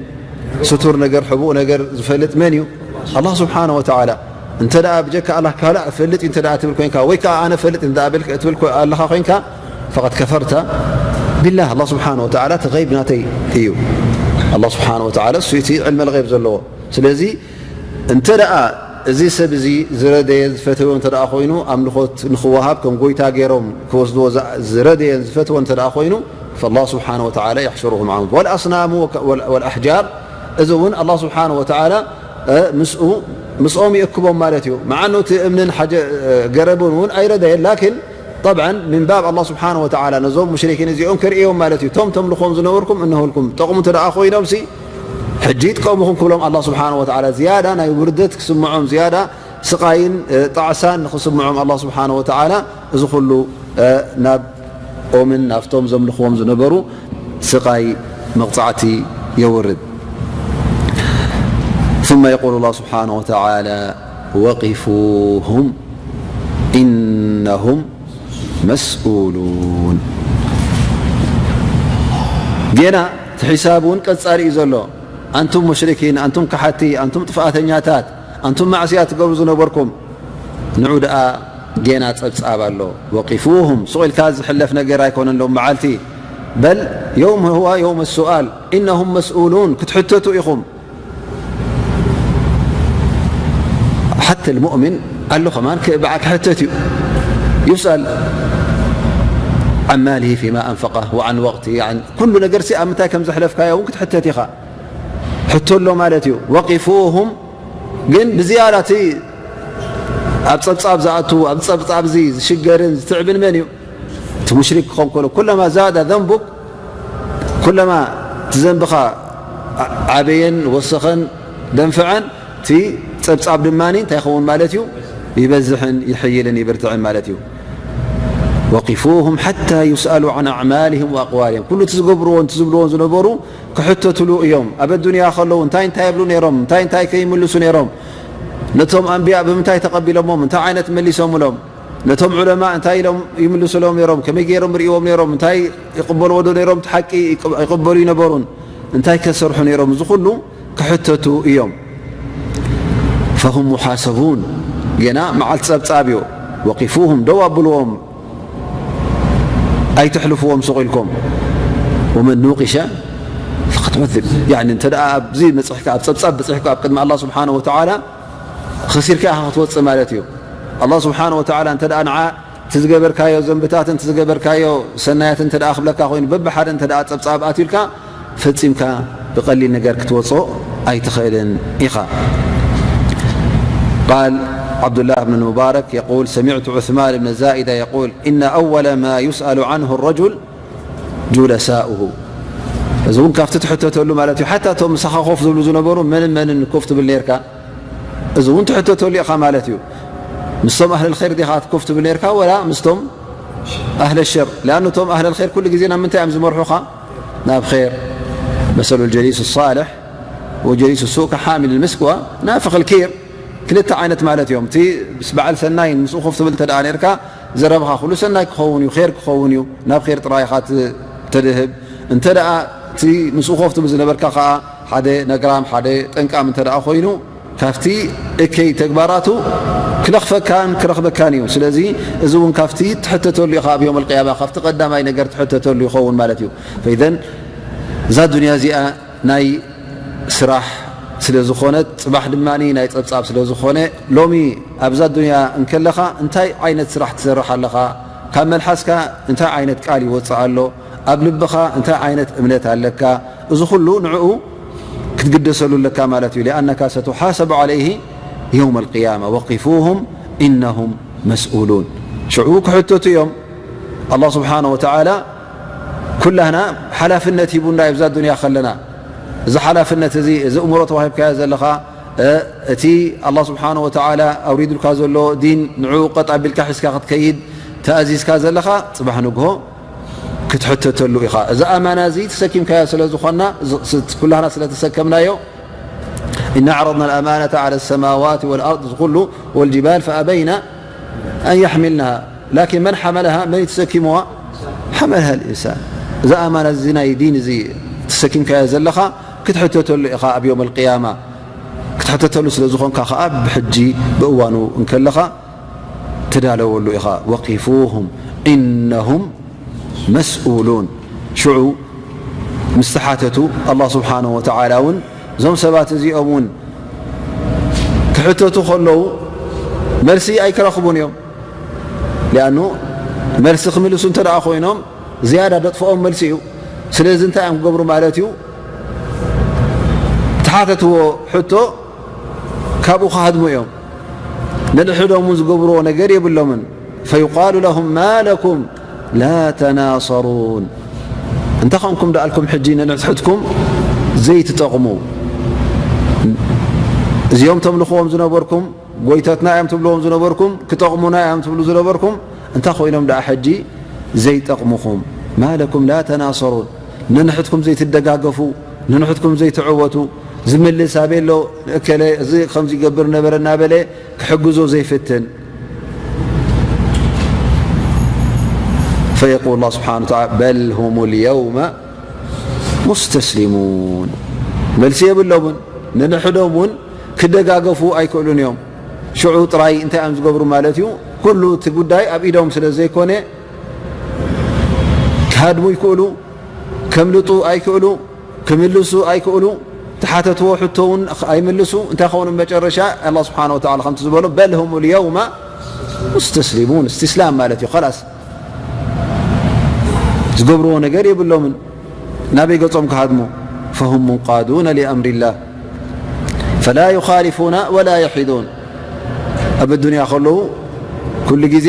ስቱር ነገር ሕቡእ ነገር ዝፈልጥ መን እዩ? ኣላህ ስብሓነ ወተዓላ። እንተ ደኣ ብጀካ ኣላህ ካልእ እፈልጥ እዩ እንተ ደኣ ትብል ኮይንካ ወይ ከዓ ኣነ እፈልጥ እንተ ደኣ ትብል ኣለኻ ኮይንካ ፈቐድ ከፈርተ ቢላህ። ኣላህ ስብሓነ ወተዓላ እቲ ገይብ ናተይ እዩ። ኣላህ ስብሓነ ወተዓላ እሱ እቲ ዕልመል ገይብ ዘለዎ። ስለዚ እንተ ደኣ እዚ ሰብ እዚ ዝረደየ ዝፈተዮ እንተ ደኣ ኮይኑ፣ ኣምልኾት ንኽወሃብ ከም ጎይታ ገይሮም ክወስድዎ ዝኣ-፣ ዝረደየን ዝፈትዎን እንተ ደኣ ኮይኑ፣ ፈላህ ስብሓነ ወተዓላ የሕሽሩሁም ዓም ወልኣስናሙ ወከ-፣ ወል-፣ ወልኣሕጃር፣ እዚ እውን ኣላህ ስብሓነ ወተዓላ፣ እ፣ ምስኡ፣ ምስኦም ይእክቦም ማለት እዩ። መዓኑ እቲ እምንን ሓጀ-፣ እ፣ ገረብን እውን ኣይረደየን፣ ላኪን ጠብዓን፣ ምን ባብ ኣላህ ስብሓነ ወተዓላ ነዞም ሙሽሪኪን እዚኦም ከርእዮም ማለት እዩ። እቶም ተምልኾም ዝነበርኩም እነሆልኩም፣ ጠቕሙ እንተ ደኣ ኮይኖምሲ፣ ሕጂ ይጥቀሙኹም ክብሎም ኣላህ ስብሓነ ወተዓላ ዝያዳ ናይ ውርደት ክስምዖም፣ ዝያዳ ስቓይን፣ እ፣ ጣዕሳን ንኽስምዖም ኣላህ ስብሓነ ወተዓላ እዚ ኩሉ፣ እ፣ ናብኦምን ናብቶም ዘምልኽዎም ዝነበሩ ስቓይ መቕጻዕቲ የውርድ። ثم يقول الله سبحانه وتعالى: وقفوهم إنهم مسؤولون. ጌና እቲ ሒሳብ እውን ቀጻሊ እዩ ዘሎ። ኣንቱም ሙሽሪኪን፣ ኣንቱም ከሓቲ፣ ኣንቱም ጥፍኣተኛታት፣ ኣንቱም ማዕስያ ትገብሩ ዝነበርኩም፣ ንዑ ደኣ ጌና ጸብጻብ ኣሎ። ወቂፉሁም፣ ሱቕ ኢልካ ዝሕለፍ ነገር ኣይኮነን ሎም መዓልቲ። በል የውም ሁዋ የውም ሱኣል፣ ኢነሁም መስኡሉን፣ ክትሕተቱ ኢኹም። ሓተ ልሙእሚን ኣሎ ከማን ክ-፣ ብዓ-፣ ክሕተት እዩ። ዩስኣል ዓን ማሊሂ ፊማ ኣንፈቀ ወዓን ወቅቲ፣ ያኒ ኩሉ ነገርሲ ኣብ ምንታይ ከም ዘሕለፍካዮ እውን ክትሕተት ኢኻ። ሕቶ ኣሎ ማለት እዩ። ወቂፉሁም ግን ብዝያዳ እቲ ኣብ ጸብጻብ ዝኣቱ፣ ኣብ ጸብጻብ እዚ ዝሽገርን ዝትዕብን መን እዩ? እቲ ሙሽሪክ ክኸውን ከሎ፣ ኩለማ ዛዳ ዘንቡክ፣ ኩለማ እቲ ዘንብኻ ዓ-፣ ዓበየን ወሰኸን ደንፍዐን፣ እቲ ጸብጻብ ድማ እንታይ ይኸውን ማለት እዩ? ይበዝሕን ይሕይልን ይብርትዕን ማለት እዩ። ወቂፉሁም ሓታ ዩስኣሉ ዓን ኣዕማሊሂም ወኣቅዋሊሂም፣ ኩሉ እቲ ዝገብርዎን እቲ ዝብልዎን ዝነበሩ ክሕተትሉ እዮም። ኣብ ኣዱንያ ከለዉ እንታይ እንታይ ይብሉ ነይሮም? እንታይ እንታይ ከይምልሱ ነይሮም? ነቶም ኣንብያ ብምንታይ ተቐቢሎሞም? እንታይ ዓይነት መሊሶምሎም? ነቶም ዑለማ እንታይ ኢሎም ይምልሱሎም ነይሮም? ከመይ ገይሮም ርእይዎም ነይሮም? እንታይ ይቕበልዎ ዶ ነይሮም? እቲ ሓቂ ይቅ-፣ ይቕበሉ ይነበሩን? እንታይ ከሰርሑ ነይሮም? እዚ ኩሉ ክሕተቱ እዮም። ፈሁም ሙሓሰቡን፣ ገና መዓልቲ ጸብጻብ እዩ። ወቂፉሁም፣ ደው ኣብልዎም፣ ኣይትሕልፍዎም ሱቕ ኢልኩም። ወመን ኑቂሸ ፈቀድ ዑዚብ። ያኒ እንተ ደኣ ኣብዚ መጽሕካ፣ ኣብ ጸብጻብ በጽሕካ ኣብ ቅድሚ ኣላህ ስብሓነሁ ወተዓላ፣ ኸሲርካ ኢኻ ክትወጽእ ማለት እዩ። ኣላህ ስብሓነሁ ወተዓላ እንተ ደኣ ንዓ እቲ ዝገበርካዮ ዘንብታትን እቲ ዝገበርካዮ ሰናያትን እንተ ደኣ ክብለካ ኮይኑ፣ በብሓደ እንተ ደኣ ጸብጻብ ኣትዩልካ፣ ፈጺምካ ብቐሊል ነገር ክትወጾ ኣይትኽእልን ኢኻ። ቃል ዓብዱላህ ብን ሙባረክ የቁል፣ ሰሚዕቱ ዑስማን ብን ዛኢዳ የቁል፣ ኢነ ኣወለ ማ ዩስኣሉ ዓንሁ ረጁል ጁለሳኡሁ። እዚ እውን ካብቲ ትሕተተሉ ማለት እዩ። ሓታ እቶም ምሳኻ ኮፍ ዝብሉ ዝነበሩ መንን መንን ኮፍ ትብል ነርካ? እዚ እውን ትሕተተሉ ኢኻ ማለት እዩ። ምስቶም ኣህለል ኸይር ዲኻ ኮፍ ትብል ነርካ ወላ ምስቶም ኣህለ ሸር? ሊኣኑ እቶም ኣህለል ኸይር ኩሉ ግዜ ናብ ምንታይ እዮም ዝመርሑኻ? ናብ ኸይር። መሰሉ ልጀሊሱ ሳልሕ ወጀሊሱ ሱእ ከሓሚል ልምስክ ወናፍኽ ልኪር። ክልተ ዓይነት ማለት እዮም። እቲ ምስ በዓል ሰናይን ምስኡ ኮፍ ትብል እንተ ደኣ ነርካ፣ ዘረባኻ ኩሉ ሰናይ ክኸውን እዩ፣ ኸይር ክኸውን እዩ፣ ናብ ኸይር ጥራይ ኢኻ ት-፣ ተድህብ። እንተ ደኣ እቲ ምስኡ ኮፍ ትብል ዝነበርካ ኸኣ ሓደ ነግራም፣ ሓደ ጠንቃም እንተ ደኣ ኮይኑ፣ ካብቲ እከይ ተግባራቱ ክለኽፈካን ክረኽበካን እዩ። ስለዚ እዚ እውን ካብቲ ትሕተተሉ ኢኻ ኣብ የውመል ቅያማ፣ ካብቲ ቀዳማይ ነገር ትሕተተሉ ይኸውን ማለት እዩ። ፈኢዘን እዛ ዱንያ እዚኣ ናይ ስራሕ ስለ ዝኾነት፣ ጽባሕ ድማ ናይ ጸብጻብ ስለ ዝኾነ፣ ሎሚ ኣብዛ ዱንያ እንከለኻ እንታይ ዓይነት ስራሕ ትሰርሕ ኣለኻ? ካብ መልሓስካ እንታይ ዓይነት ቃል ይወጽእ ኣሎ? ኣብ ልብኻ እንታይ ዓይነት እምነት ኣለካ? እዚ ኩሉ ንዕኡ ክትግደሰሉ ኣለካ ማለት እዩ። ሊኣነካ ሰቱሓሰቡ ዓለይሂ የውመል ቅያማ። ወቂፉሁም ኢነሁም መስኡሉን። ሽዑ ክሕተቱ እዮም። ኣላህ ስብሓነ ወተዓላ ኩላህና ሓላፍነት ሂቡና እዩ ኣብዛ ዱንያ ከለና። እዚ ሓላፍነት እዚ፣ እዚ እምሮ ተዋሂብካዮ ዘለኻ፣ እ፣ እቲ ኣላህ ስብሓነ ወተዓላ ኣውሪዱልካ ዘሎ ዲን፣ ንዕኡ ቀጥ ኣቢልካ ሒዝካ ክትከይድ ተኣዚዝካ ዘለኻ፣ ጽባሕ ንግሆ ክትሕተተሉ ኢኻ። እዚ ኣማና እዚ ተሰኪምካዮ ስለ ዝኾንና፣ ዝ-፣ ስ-፣ ኩላህና ስለ ተሰከምናዮ፣ ኢና ዓረድና ልኣማነተ ዓለ ሰማዋት ወልኣርድ፣ እዚ ኩሉ፣ ወልጅባል ፈኣበይና ኣን የሕሚልናሃ፣ ላኪን መን ሓመለሃ፣ መን እዩ ተሰኪምዋ? ሓመልሃ ልኢንሳን። እዚ ኣማና እዚ ናይ ዲን እዚ ተሰኪምካዮ ዘለኻ ክትሕተተሉ ኢኻ ኣብ የውም ኣልቅያማ። ክትሕተተሉ ስለ ዝኾንካ ኸኣ ብሕጂ ብእዋኑ እንከለኻ ትዳለወሉ ኢኻ። ወቂፉሁም ኢነሁም መስኡሉን። ሽዑ ምስ ተሓተቱ፣ ኣላህ ስብሓነሁ ወተዓላ እውን እዞም ሰባት እዚኦም እውን ክሕተቱ ከለዉ መልሲ ኣይክረኽቡን እዮም። ሊኣኑ መልሲ ክምልሱ እንተ ደኣ ኮይኖም ዝያዳ ደጥፍኦም መልሲ እዩ። ስለዚ እንታይ እዮም ክገብሩ ማለት እዩ? ተሓተትዎ ሕቶ ካብኡ ክሃድሙ እዮም። ነንሕዶም እውን ዝገብርዎ ነገር የብሎምን። ፈዩቃሉ ለሁም ማ ለኩም ላ ተናሰሩን። እንታይ ኾንኩም ደኣልኩም ሕጂ ነንሕድሕድኩም ዘይትጠቕሙ? እዚኦም ተምልኽዎም ዝነበርኩም፣ ጎይታትና እዮም ትብልዎም ዝነበርኩም፣ ክጠቕሙና እዮም ትብሉ ዝነበርኩም፣ እንታይ ኮይኖም ደኣ ሕጂ ዘይጠቕሙኹም? ማ ለኩም ላ ተናሰሩን። ነንሕድኩም ዘይትደጋገፉ፣ ነንሕድኩም ዘይትዕወቱ፣ ዝምልስ ኣበይ ኣሎ? እከለ እዚ ከምዚ ይገብር ነበረ እናበለ ክሕግዞ ዘይፍትን። ፈየቁል ላህ ስብሓነ ወተዓላ በል ሁሙ ልየውመ ሙስተስሊሙን። መልሲ የብሎምን። ነንሕዶም እውን ክደጋገፉ ኣይክእሉን እዮም። ሽዑ ጥራይ እንታይ እዮም ዝገብሩ ማለት እዩ? ኩሉ እቲ ጉዳይ ኣብ ኢዶም ስለ ዘይኮነ ክሃድሙ ይክእሉ፣ ከምልጡ ኣይክእሉ፣ ክምልሱ ኣይክእሉ፣ ተሓተትዎ ሕቶ እውን ኣይምልሱ። እንታይ ኸውን መጨረሻ? ኣላህ ስብሓነ ወተዓላ ከምቲ ዝበሎ በል ሁሙ ልየውመ ሙስተስሊሙን፣ እስትስላም ማለት እዩ። ኸላስ ዝገብርዎ ነገር የብሎምን። ናበይ ገጾም ክሃድሙ? ፈሁም ሙንቃዱነ ሊኣምሪላህ ፈላ ዩኻሊፉና ወላ የሒዱን። ኣብ ኣዱንያ ከለዉ ኩሉ ግዜ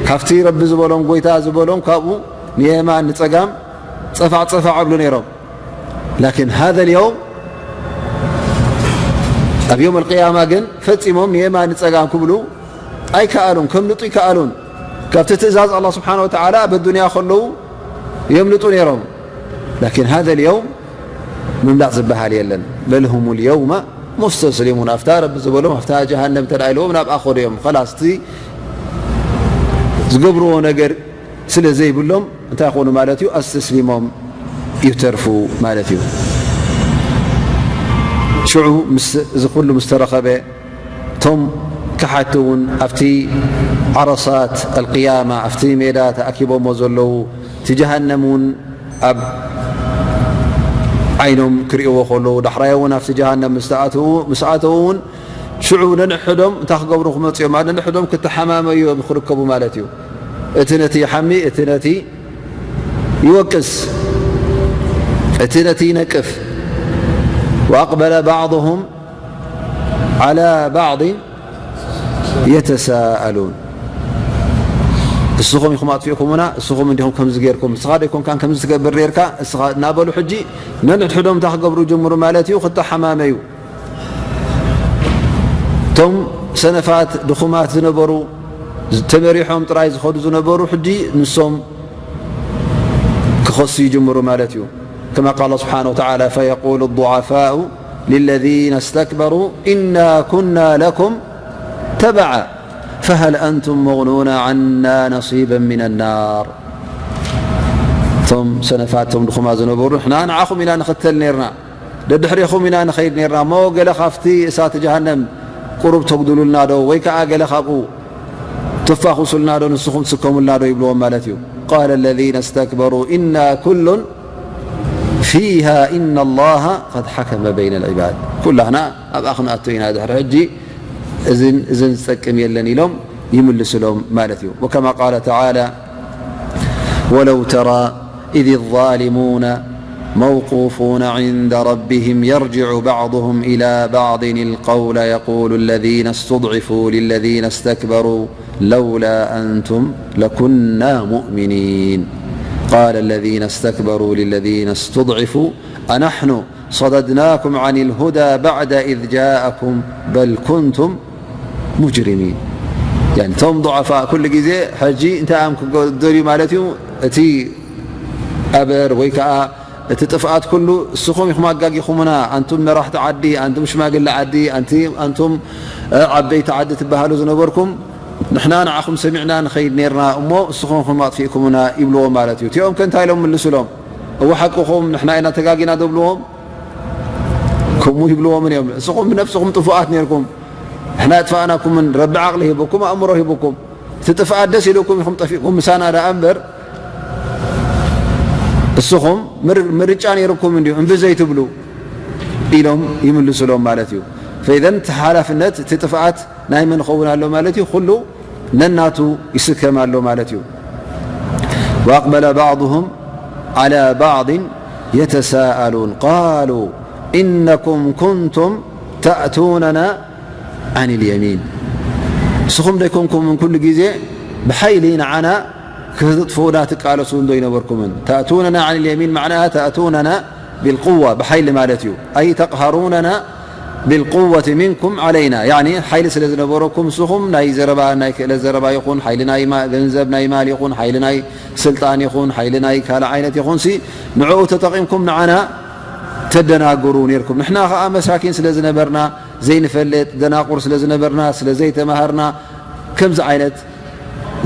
ካብቲ ረቢ ዝበሎም፣ ጎይታ ዝበሎም፣ ካብኡ ንየማን ንጸጋም ጸፋዕ ጸፋዕ ኣብሉ ነይሮም። ላኪን ሃዘ ልየውም፣ ኣብ የውም ኣልቅያማ ግን ፈጺሞም ንየማን ንጸጋም ክብሉ ኣይከኣሉን፣ ከምልጡ ኣይከኣሉን። ካብቲ ትእዛዝ ኣላህ ስብሓነ ወተዓላ ኣብ ኣዱንያ ከለዉ የምልጡ ነይሮም። ላኪን ሃዘ ልየውም ምምላጥ ዝበሃል የለን። በል ሁሙ ልየውመ ሙስተስሊሙን። ኣብታ ረቢ ዝበሎም፣ ኣብታ ጀሃነም እንተ ደኣ ኢልዎም ናብኣ ክኸዱ እዮም። ኸላስ እቲ ዝገብርዎ ነገር ስለ ዘይብሎም እንታይ ይኾኑ ማለት እዩ? ኣስተስሊሞም ይተርፉ ማለት እዩ። ሽዑ ምስ፣ እዚ ኩሉ ምስ ተረኸበ፣ እቶም ከሓቲ እውን ኣብቲ ዓረሳት ኣልቅያማ፣ ኣብቲ ሜዳ ተኣኪቦሞ ዘለዉ፣ እቲ ጀሃነም እውን ኣብ ዓይኖም ክርእይዎ ከለዉ፣ ዳሕራይ እውን ኣብቲ ጀሃነም ምስ ተኣትዉ፣ ምስ ኣተዉ እውን ሽዑ ነንሕዶም እንታይ ክገብሩ ክመጹ እዮም? ነንሕዶም ክተሓማመዩ እዮም ክርከቡ ማለት እዩ። እቲ ነቲ ይሓሚ፣ እቲ ነቲ ይወቅስ፣ እቲ ነቲ ይነቅፍ። ወኣቅበለ ባዕضሁም ዓላ ባዕضን የተሳኣሉን። እስኹም ኢኹም ኣጥፊእኩምና፣ እስኹም እንዲኹም ከምዚ ጌርኩም፣ እስኻ ዶ ኣይኮንካን ከምዚ ትገብር ኔርካ፣ እስኻ እናበሉ ሕጂ ነንሕድሕዶም እንታይ ክገብሩ ይጅምሩ ማለት እዩ? ክተሓማመዩ። እቶም ሰነፋት፣ ድኹማት ዝነበሩ፣ ተመሪሖም ጥራይ ዝኸዱ ዝነበሩ፣ ሕጂ ንሶም ክኸሱ ይጅምሩ ማለት እዩ። ከማ ቃለ ስብሓነ ወተዓላ፣ ፈየቁሉ ዱዓፋኡ ሊለዚነ እስተክበሩ ኢና ኩና ለኩም ተበዓ ፈሀል ኣንቱም ሙግኑና ዓና ነሲበን ሚነ ናር። እቶም ሰነፋት፣ እቶም ድኹማት ዝነበሩ፣ ንሕና ንዓኹም ኢና ንኽተል ኔርና፣ ደድሕሬኹም ኢና ንኸይድ ኔርና እሞ፣ ገለ ካብቲ እሳት ጀሃነም ቁሩብ ተጉድሉልና ዶ፣ ወይ ከኣ ገለ ካብኡ ትፋኹሱልና ዶ፣ ንስኹም ትስከሙልና ዶ ይብልዎም ማለት እዩ። ቃለ ለዚነ እስተክበሩ ኢና ኩሉን ፊሃ ኢና ላሃ ቀድ ሓከመ በይነ ልዕባድ። ኩላህና ኣብኣ ክንኣቱ ኢና፣ ድሕሪ ሕጂ እዝን እዝን ዝጠቅም የለን ኢሎም ይምልስሎም ማለት እዩ። ወከማ ቃለ ተዓላ ወለው ተራ إذ الظالمون موقوفون عند ربهم يرجع بعضهم إلى بعض القول يقول الذين استضعفوا للذين استكبروا لولا أنتم لكنا مؤمنين. قال الذين استكبروا للذين استضعفوا أنحن صددناكم عن الهدى بعد إذ جاءكم بل كنتم مجرمين. يعني እቶም ضعفاء ኩሉ ግዜ ሕጂ እንታይ እዮም ክደልዩ ማለት እዩ? እቲ ኣበር ወይ ከዓ እቲ ጥፍኣት ኩሉ እስኹም ኢኹም ኣጋጊኹምና፣ ኣንቱም መራሕቲ ዓዲ፣ ኣንቱም ሽማግለ ዓዲ፣ ኣንቲ-፣ ኣንቱም፣ እ፣ ዓበይቲ ዓዲ ትበሃሉ ዝነበርኩም፣ ንሕና ንዓኹም ሰሚዕና ንኸይድ ኔርና እሞ እስኹም ኢኹም ኣጥፊእኩምና ይብልዎም ማለት እዩ። እቲኦም ከ እንታይ ኢሎም ምልስሎም? እወ ሓቅኹም፣ ንሕና ኢና ተጋጊና ዶ ይብልዎም? ከምኡ ይብልዎምን እዮም። እስኹም ብነፍስኹም ጥፉኣት ኔርኩም፣ ንሕና ኣጥፋእናኩምን፣ ረቢ ዓቕሊ ሂብኩም፣ ኣእምሮ ሂብኩም። እቲ ጥፍኣት ደስ ኢልኩም ኢኹም ጠፊእኩም ምሳና ደኣ እምበር፣ እስኹም ምር-፣ ምርጫ ነይርኩም እንድዩ እምቢ ዘይትብሉ ኢሎም ይምልሱሎም ማለት እዩ። ፈኢዘን እቲ ሓላፍነት፣ እቲ ጥፍኣት ናይ መን ይኸውን ኣሎ ማለት እዩ? ኩሉ ነናቱ ይስከም ኣሎ ማለት እዩ። وأقبل بعضهم على بعض يتساءلون قالوا إنكم كنتم تأتوننا عن اليمين. ንስኹም ደይኮንኩምን ኩሉ ግዜ ብሓይሊ ንዓና ክተጥፍኡና ትቃለሱ እንዶ ይነበርኩምን። تأتوننا عن اليمين معناها تأتوننا بالقوة، ብሓይሊ ማለት እዩ። أي تقهروننا بالقوة منكم علينا، يعني ሓይሊ ስለ ዝነበረኩም ንስኹም ናይ ዘረባ፣ ናይ ክእለት ዘረባ ይኹን፣ ሓይሊ ናይ ማ-፣ ገንዘብ ናይ ማል ይኹን፣ ሓይሊ ናይ ስልጣን ይኹን፣ ሓይሊ ናይ ካልእ ዓይነት ይኹንሲ ንዕኡ ተጠቒምኩም ንዓና ተደናግሩ ነይርኩም። ንሕና ኸኣ መሳኪን ስለ ዝነበርና፣ ዘይንፈልጥ ደናቁር ስለ ዝነበርና፣ ስለ ዘይተማሃርና፣ ከምዚ ዓይነት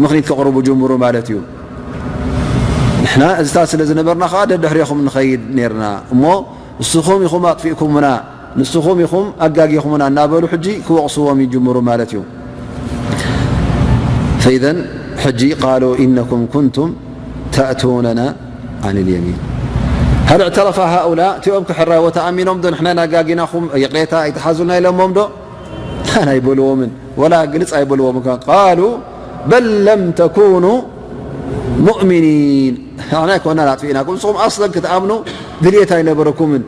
ምኽኒት ከቕርቡ ጅምሩ ማለት እዩ። ንሕና እዚታት ስለ ዝነበርና ኸኣ ደድሕሬኹም ንኸይድ ነይርና እሞ፣ ንስኹም ኢኹም ኣጥፊእኩምና፣ ንስኹም ኢኹም ኣጋጊኹምና እናበሉ ሕጂ ክወቕስዎም ይጅምሩ ማለት እዩ። فإذا ሕጂ قالوا إنكم كنتم تأتوننا عن اليمين هل اعترف هؤلاء እቲኦም ክሕራይ ወተኣሚኖም ዶ ንሕና ናጋጊናኹም ይቕሬታ ኣይትሓዙልና ኢሎሞም ዶ? ኣይበልዎምን፣ ወላ ግልጽ ኣይበልዎምን። قالوا بل لم تكونوا مؤمنين ንሕና ኣይኮናን ኣጥፊእናኩም፣ ንስኹም ኣስለን ክትኣምኑ ድልየት ኣይነበረኩምን።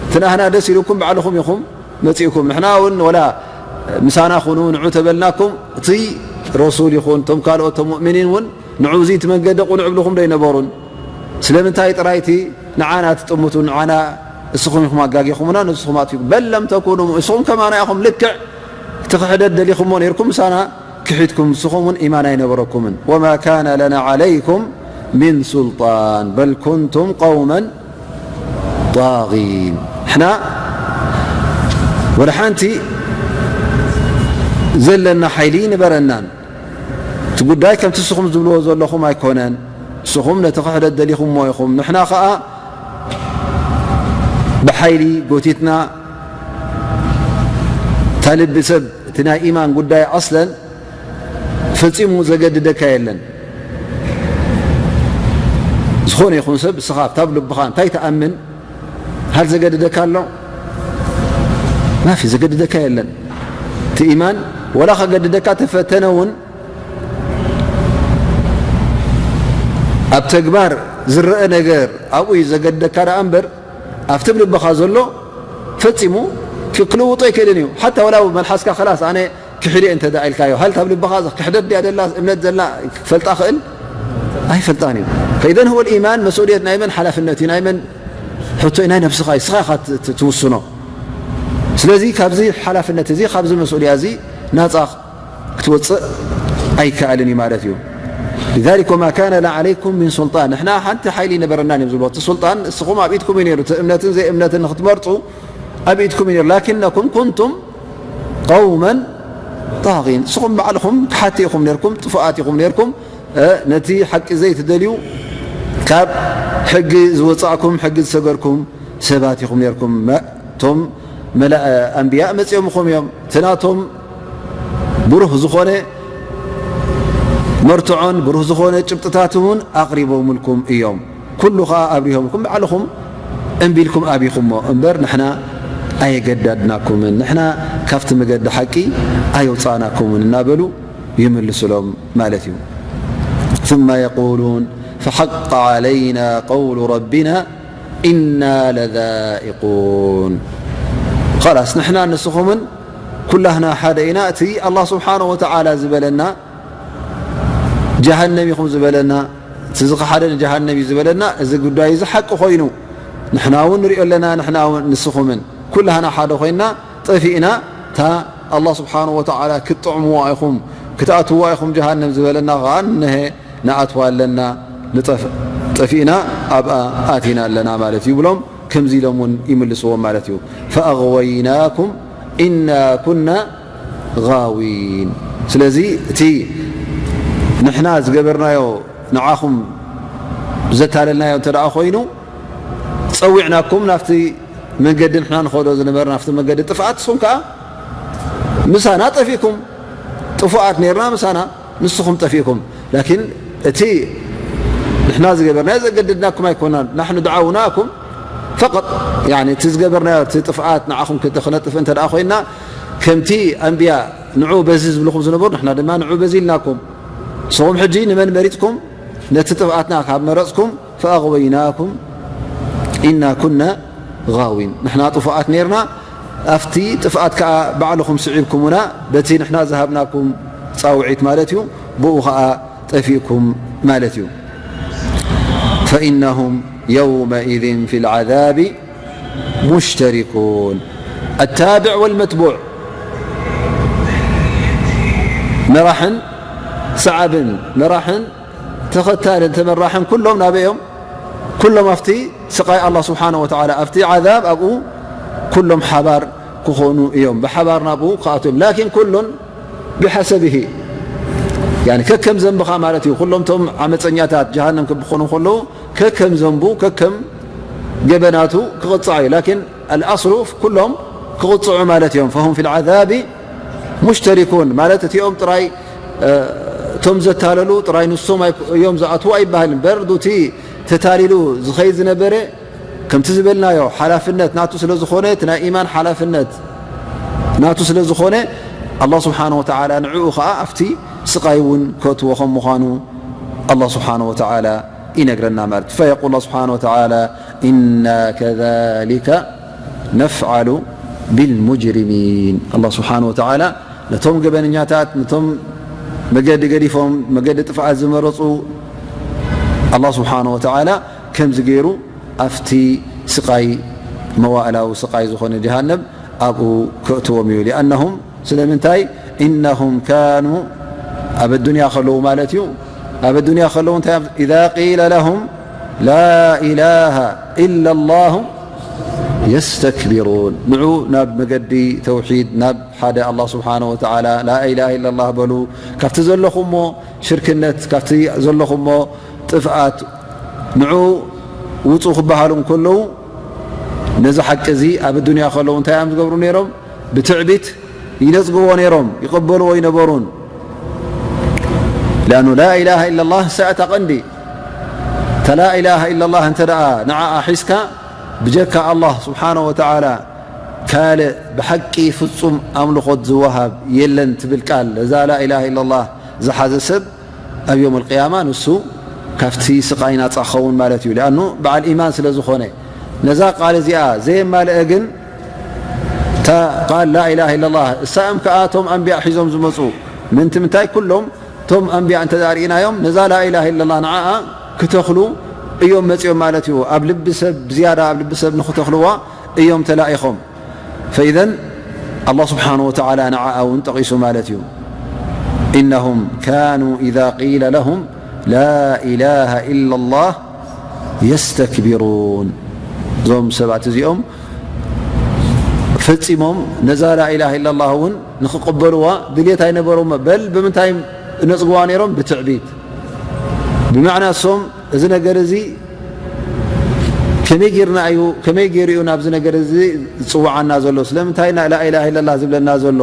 እቲ ናህና ደስ ኢሉኩም ባዕልኹም ኢኹም መጺእኩም። ንሕና እውን ወላ ምሳና ኩኑ ንዑ ተበልናኩም፣ እቲ ረሱል ይኹን እቶም ካልኦት እቶም ሙእሚኒን እውን ንዑ እዚ እቲ መንገዲ ቅኑዕ ይብልኹም ዶ ኣይነበሩን? ስለምንታይ ጥራይ እቲ ንዓና ትጥምቱ፣ ንዓና እስኹም ኢኹም ኣጋጊኹምና፣ ንስኹም ኣጥፊእኩም። بل لم تكونوا مؤمنين እስኹም ከማና ኢኹም ልክዕ እቲ ክሕደት ደሊኹሞ ነይርኩም ምሳና ክሒድኩም ንስኹም እውን ኢማን ኣይነበረኩምን። وما كان لنا عليكم من سلطان بل كنتم قوما طاغين ንሕና ወላ ሓንቲ ዘለና ሓይሊ ይንበረናን እቲ ጉዳይ ከምቲ ንስኹም ዝብልዎ ዘለኹም ኣይኮነን። ንስኹም ነቲ ክሕደት ደሊኹምዎ ኢኹም። ንሕና ኸኣ ብሓይሊ ጎቲትና እታ ልቢ ሰብ እቲ ናይ ኢማን ጉዳይ ኣስለን ፈጺሙ ዘገድደካ የለን። ዝኾነ ይኹን ሰብ እስኻ ኣብታ ኣብ ልብኻ እንታይ ትኣምን ሃል ዘገድደካ ኣሎ? ማፊ ዘገድደካ የለን። እቲ ኢማን ወላ ከገድደካ ተፈተነ እውን ኣብ ተግባር ዝረአ ነገር ኣብኡ እዩ ዘገድደካ ደኣ እምበር ኣብቲ ኣብ ልብኻ ዘሎ ፈጺሙ ክልውጦ ኣይክእልን እዩ። ሓታ ወላ ኣብ መልሓስካ ከላስ ኣነ ክሕድ እየ እንተ ደኣ ኢልካዮ፣ ሃል ኣብ ልብኻ ክሕደት ድያ ዘላ እምነት ዘላ ክፈልጣ ክእል? ኣይፈልጣን እዩ። فإذا هو الإيمان መስኡልየት ናይ መን ሓላፍነት እዩ? ናይ መን ሕቶ እዩ? ናይ ነብስኻ እዩ። ንስኻ ኢኻ ት-፣ ት-፣ ትውስኖ። ስለዚ ካብዚ ሓላፍነት እዚ፣ ካብዚ መስኡልያ እዚ ናጻ ክትወጽእ ኣይከኣልን እዩ ማለት እዩ። لذلك وما كان لنا عليكم من سلطان ንሕና ሓንቲ ሓይሊ ይነበረናን እዮም ዝብሎ። እቲ ሱልጣን ንስኹም ኣብ ኢድኩም እዩ ነይሩ። እቲ እምነትን ዘይእምነትን ንክትመርጹ ኣብ ኢድኩም እዩ ነይሩ። لكنكم كنتم قوما طاغين ንስኹም ባዕልኹም ክሓቲ ኢኹም ነይርኩም፣ ጥፉኣት ኢኹም ነይርኩም። እ፣ ነቲ ሓቂ ዘይትደልዩ፣ ካብ ሕጊ ዝወጻእኩም፣ ሕጊ ዝሰገርኩም ሰባት ኢኹም ነይርኩም። መ-፣ እቶም መላ-፣ ኣንብያእ መጺኦምኹም እዮም። እቲ ናቶም ብሩህ ዝኾነ መርትዖን ብሩህ ዝኾነ ጭብጥታትን እውን ኣቕሪቦምልኩም እዮም። ኩሉ ኸኣ ኣብሪሆምልኩም፣ ባዕልኹም እምቢ ኢልኩም ኣቢኹሞ እምበር፣ ንሕና ኣየገዳድናኩምን፣ ንሕና ካብቲ መገዲ ሓቂ ኣየውጻእናኩምን እናበሉ ይምልሱሎም ማለት እዩ። ثم يقولون فحق علينا قول ربنا إنا لذائقون ኸላስ ንሕና ንስኹምን ኩላህና ሓደ ኢና። እቲ ኣላህ ስብሓነሁ ወተዓላ ዝበለና ጀሃነም ኢኹም ዝበለና፣ እቲ ዝኸሓደ ንጀሃነም እዩ ዝበለና፣ እዚ ጉዳይ እዚ ሓቂ ኮይኑ ንሕና እውን ንሪኦ ኣለና። ንሕና እውን ንስኹምን ኩላህና ሓደ ኮይንና ጠፊእና፣ እታ ኣላህ ስብሓነሁ ወተዓላ ክትጥዕምዋ ኢኹም፣ ክትኣትዋ ኢኹም ጀሃነም ዝበለና ኸኣ እነሀ ንኣትዋ ኣለና፣ ንጠፍ-፣ ጠፊእና ኣብኣ ኣቲና ኣለና ማለት እዩ ይብሎም። ከምዚ ኢሎም እውን ይምልስዎም ማለት እዩ። فأغويناكم إنا كنا غاوين ስለዚ እቲ ንሕና ዝገበርናዮ ንዓኹም ዘታለልናዮ እንተ ደኣ ኮይኑ፣ ጸዊዕናኩም ናብቲ መንገዲ ንሕና ንኸዶ ዝነበርና ናብቲ መንገዲ ጥፍኣት፣ ንስኹም ከኣ ምሳና ጠፊእኩም። ጥፉኣት ነይርና ምሳና፣ ንስኹም ጠፊእኩም። ላኪን እቲ ንሕና ዝገበርናዮ ዘገደድናኩም ኣይኮናን። ናሕኑ ደዓውናኩም ፈቐጥ፣ ያኒ እቲ ዝገበርናዮ፣ እቲ ጥፍኣት ንዓኹም ክነጥፍእ እንተ ደኣ ኮይንና፣ ከምቲ ኣንብያ ንዑ በዚ ዝብልኹም ዝነበሩ፣ ንሕና ድማ ንዑ በዚ ኢልናኩም። ንስኹም ሕጂ ንመን መሪጽኩም? ነቲ ጥፍኣትና ካብ መረጽኩም፣ ፈኣغወይናኩም ኢና ኩና ጋዊን፣ ንሕና ጥፉኣት ነርና፣ ኣብቲ ጥፍኣት ከኣ ባዕልኹም ስዒብኩምና፣ በቲ ንሕና ዝሃብናኩም ጻውዒት ማለት እዩ፣ ብኡ ኸኣ ጠፊእኩም ማለት እዩ። ፈኢነሁም የውመኢዝን ፊ ልዓዛቢ ሙሽተሪኩን። ኣታብዕ ወልመትቡዕ፣ መራሕን ሰዓብን፣ መራሕን ተኸታልን ተመራሕን ኩሎም ናበይ እዮም? ኩሎም ኣብቲ ስቓይ ኣላህ ስብሓነሁ ወተዓላ፣ ኣብቲ ዓዛብ ኣብኡ ኩሎም ሓባር ክኾኑ እዮም። ብሓባር ናብኡ ክኣትዉ እዮም። ላኪን ኩሉን ቢሓሰብሂ፣ ያኒ ከከም ዘንብኻ ማለት እዩ። ኩሎም እቶም ዓመፀኛታት ጀሃነም ክኾኑ ከለዉ ከከም ዘንቡ፣ ከከም ገበናቱ ክቕፃዕ እዩ። ላኪን ኣልኣስሉ ኩሎም ክቕፅዑ ማለት እዮም። ፈሁም ፊል ዓዛቢ ሙሽተሪኩን ማለት እቲኦም ጥራይ፣ እ፣ እቶም ዘታለሉ ጥራይ ንሶም ኣይ-፣ እዮም ዝኣትዉ ኣይበሃልን። እምበር ዱቲ ተታሊሉ ዝኸይድ ዝነበረ ከምቲ ዝበልናዮ ሓላፍነት ናቱ ስለ ዝኾነ፣ እቲ ናይ ኢማን ሓላፍነት ናቱ ስለ ዝኾነ፣ ኣላህ ስብሓነ ወተዓላ ንዕኡ ኸዓ ኣብቲ ስቓይ እውን ከእትዎ ከም ምዃኑ ኣላህ ስብሓነ ወተዓላ ይነግረና ማለት እዩ። ፈየቁል ኣላህ ስብሓነ ወተዓላ፣ ኢና ከዛሊከ ነፍዓሉ ቢልሙጅሪሚን። ኣላህ ስብሓነ ወተዓላ ነቶም ገበነኛታት፣ ነቶም መገዲ ገዲፎም መገዲ ጥፍኣት ዝመረፁ፣ ኣላህ ስብሓነ ወተዓላ ከምዚ ገይሩ ኣብቲ ስቓይ፣ መዋእላዊ ስቓይ ዝኾነ ጀሃነም ኣብኡ ከእትዎም እዩ። ሊኣነሁም፣ ስለምንታይ? ኢነሁም ካኑ፣ ኣብ ኣዱንያ ከለዉ ማለት እዩ። ኣብ ኣዱንያ ከለዉ እንታይ እዮም? ኢዛ ቂለ ለሁም ላ ኢላሃ ኢላ ላሁ የስተክቢሩን። ንዑ ናብ መገዲ ተውሒድ፣ ናብ ሓደ ኣላህ ስብሓነ ወተዓላ፣ ላ ኢላሃ ኢላ ላህ በሉ። ካብቲ ዘለኹሞ ሽርክነት፣ ካብቲ ዘለኹሞ ጥፍኣት ንዑ ውጹ ክበሃሉ እንከለዉ፣ ነዚ ሓቂ እዚ ኣብ ኣዱንያ ከለዉ እንታይ እዮም ዝገብሩ ነይሮም? ብትዕቢት ይነጽግዎ ነይሮም፣ ይቕበልዎ ኣይነበሩን። ሊኣኑ ላ ኢላሃ ኢላ ላህ እሳ እታ ቀንዲ፣ እታ ላ ኢላሃ ኢላ ላህ እንተ ደኣ ንዓኣ ሒዝካ፣ ብጀካ ኣላህ ስብሓነ ወተዓላ ካልእ ብሓቂ ፍጹም ኣምልኾት ዝወሃብ የለን ትብል ቃል፣ እዛ ላ ኢላሃ ኢላ ላህ ዝሓዘ ሰብ፣ ኣብ ዮም ኣልቅያማ ንሱ ካብቲ ስቓይ ናጻ ክኸውን ማለት እዩ። ሊኣኑ በዓል ኢማን ስለ ዝኾነ። ነዛ ቃል እዚኣ ዘየማልአ ግን፣ እታ ቃል ላ ኢላሃ ኢላ ላህ፣ እሳ እም ከኣ እቶም ኣንብያ ሒዞም ዝመጹ፣ ምንቲ ምንታይ? ኩሎም እቶም ኣንብያ እንተ ደኣ ርኢናዮም፣ ነዛ ላ ኢላሃ ኢላ ላህ ንዓኣ ክተኽሉ እዮም መጺኦም ማለት እዩ። ኣብ ልቢ ሰብ፣ ብዝያዳ ኣብ ልቢ ሰብ ንኽተኽልዋ እዮም ተላኢኾም። ፈኢዘን ኣላህ ስብሓነ ወተዓላ ንዓኣ እውን ጠቒሱ ማለት እዩ። ኢነሁም ካኑ ኢዛ ቂለ ለሁም ላ ኢላሃ ኢላ ላህ የስተክቢሩን። እዞም ሰባት እዚኦም ፈጺሞም ነዛ ላ ኢላሃ ኢላ ላህ እውን ንኽቕበልዋ ድልየት ኣይነበሮም። በል ብምንታይ ነጽግዋ ነይሮም? ብትዕቢት። ብመዕና እሶም እዚ ነገር እዚ ከመይ ጌርና እዩ፣ ከመይ ገይሩ እዩ ናብዚ ነገር እዚ ዝጽውዓና ዘሎ? ስለምንታይ ና-፣ ላኢላሃ ኢለላህ ዝብለና ዘሎ?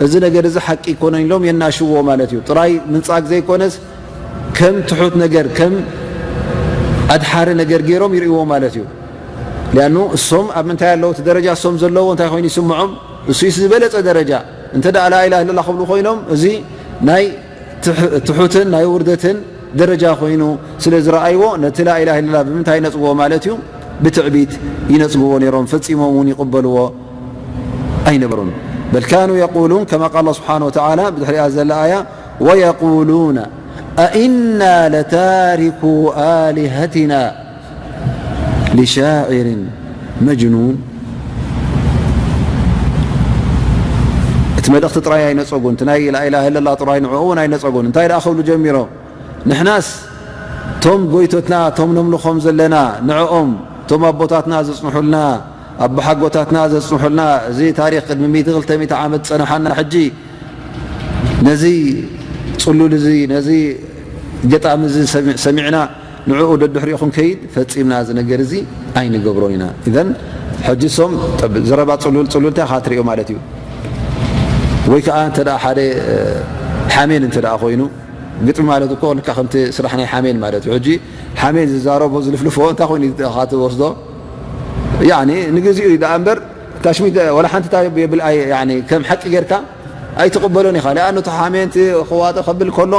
እዚ ነገር እዚ ሓቂ ኣይኮነን ኢሎም የናሽዎ ማለት እዩ። ጥራይ ምንጻግ ዘይኮነስ ከም ትሑት ነገር፣ ከም ኣድሓሪ ነገር ገይሮም ይርእይዎ ማለት እዩ። ሊኣኑ እሶም ኣብ ምንታይ ኣለዉ? እቲ ደረጃ እሶም ዘለዎ እንታይ ኮይኑ ይስምዖም? እሱ እዩ ዝበለጸ ደረጃ። እንተ ደኣ ላኢላሃ ኢለላህ ክብሉ ኮይኖም፣ እዚ ናይ ትሕ-፣ ትሑትን ናይ ውርደትን ደረጃ ኮይኑ ስለ ዝረኣይዎ፣ ነቲ ላኢላሃ ኢለላህ ብምንታይ ይነጽግዎ ማለት እዩ? ብትዕቢት ይነጽግዎ ነይሮም። ፈጺሞም እውን ይቕበልዎ ኣይነበሩን። በል ካኑ የቁሉን፣ ከማ ቃል ኣላህ ስብሓነ ወተዓላ ብድሕሪኣ ዘላ ኣያ፣ ወየቁሉነ ኣኢና ለታሪኩ ኣሊሀቲና ሊሻዒሪን መጅኑን። እቲ መልእኽቲ ጥራይ ኣይነጸጉን፣ እቲ ናይ ላኢላሃ ኢለላህ ጥራይ ንዕኡ እውን ኣይነጸጉን። እንታይ ደኣ ክብሉ ጀሚሮም? ንሕናስ እቶም ጎይቶትና፣ እቶም ነምልኾም ዘለና ንዕኦም፣ እቶም ኣቦታትና ዘጽንሑልና፣ ኣቦሓጎታትና ዘጽንሑልና፣ እዚ ታሪኽ ቅድሚ ሚእቲ ክልተ ሚእቲ ዓመት ዝጸንሓና ሕጂ ነዚ ጽሉል እዚ፣ ነዚ ገጣሚ እዚ ሰሚ-፣ ሰሚዕና ንዕኡ ደድሕሪኡ ክንከይድ ፈጺምና እዚ ነገር እዚ ኣይንገብሮን ኢና። ኢዘን ሕጂ እሶም ጠብ-፣ ዘረባ ጽሉል፣ ጽሉል እንታይ ኢኻ ትርእዮ ማለት እዩ? ወይ ከኣ እንተ ደኣ ሓደ፣ እ፣ ሓሜን እንተ ደኣ ኮይኑ፣ ግጥሚ ማለት እኮ ልካ ከምቲ ስራሕ ናይ ሓሜን ማለት እዩ። ሕጂ ሓሜን ዝዛረቦ ዝልፍልፎ እንታይ ኮይኑ ኢኻ ትወስዶ? ያኒ ንግዚኡ እዩ ደኣ እምበር፣ ታሽሚት ወላ ሓንቲ እንታይ የብል፣ ኣይ-፣ ያኒ ከም ሓቂ ጌርካ ኣይትቕበሎን ኢኻ። ለኣኑ እቲ ሓሜን እቲ ክዋጠ ከብል ከሎ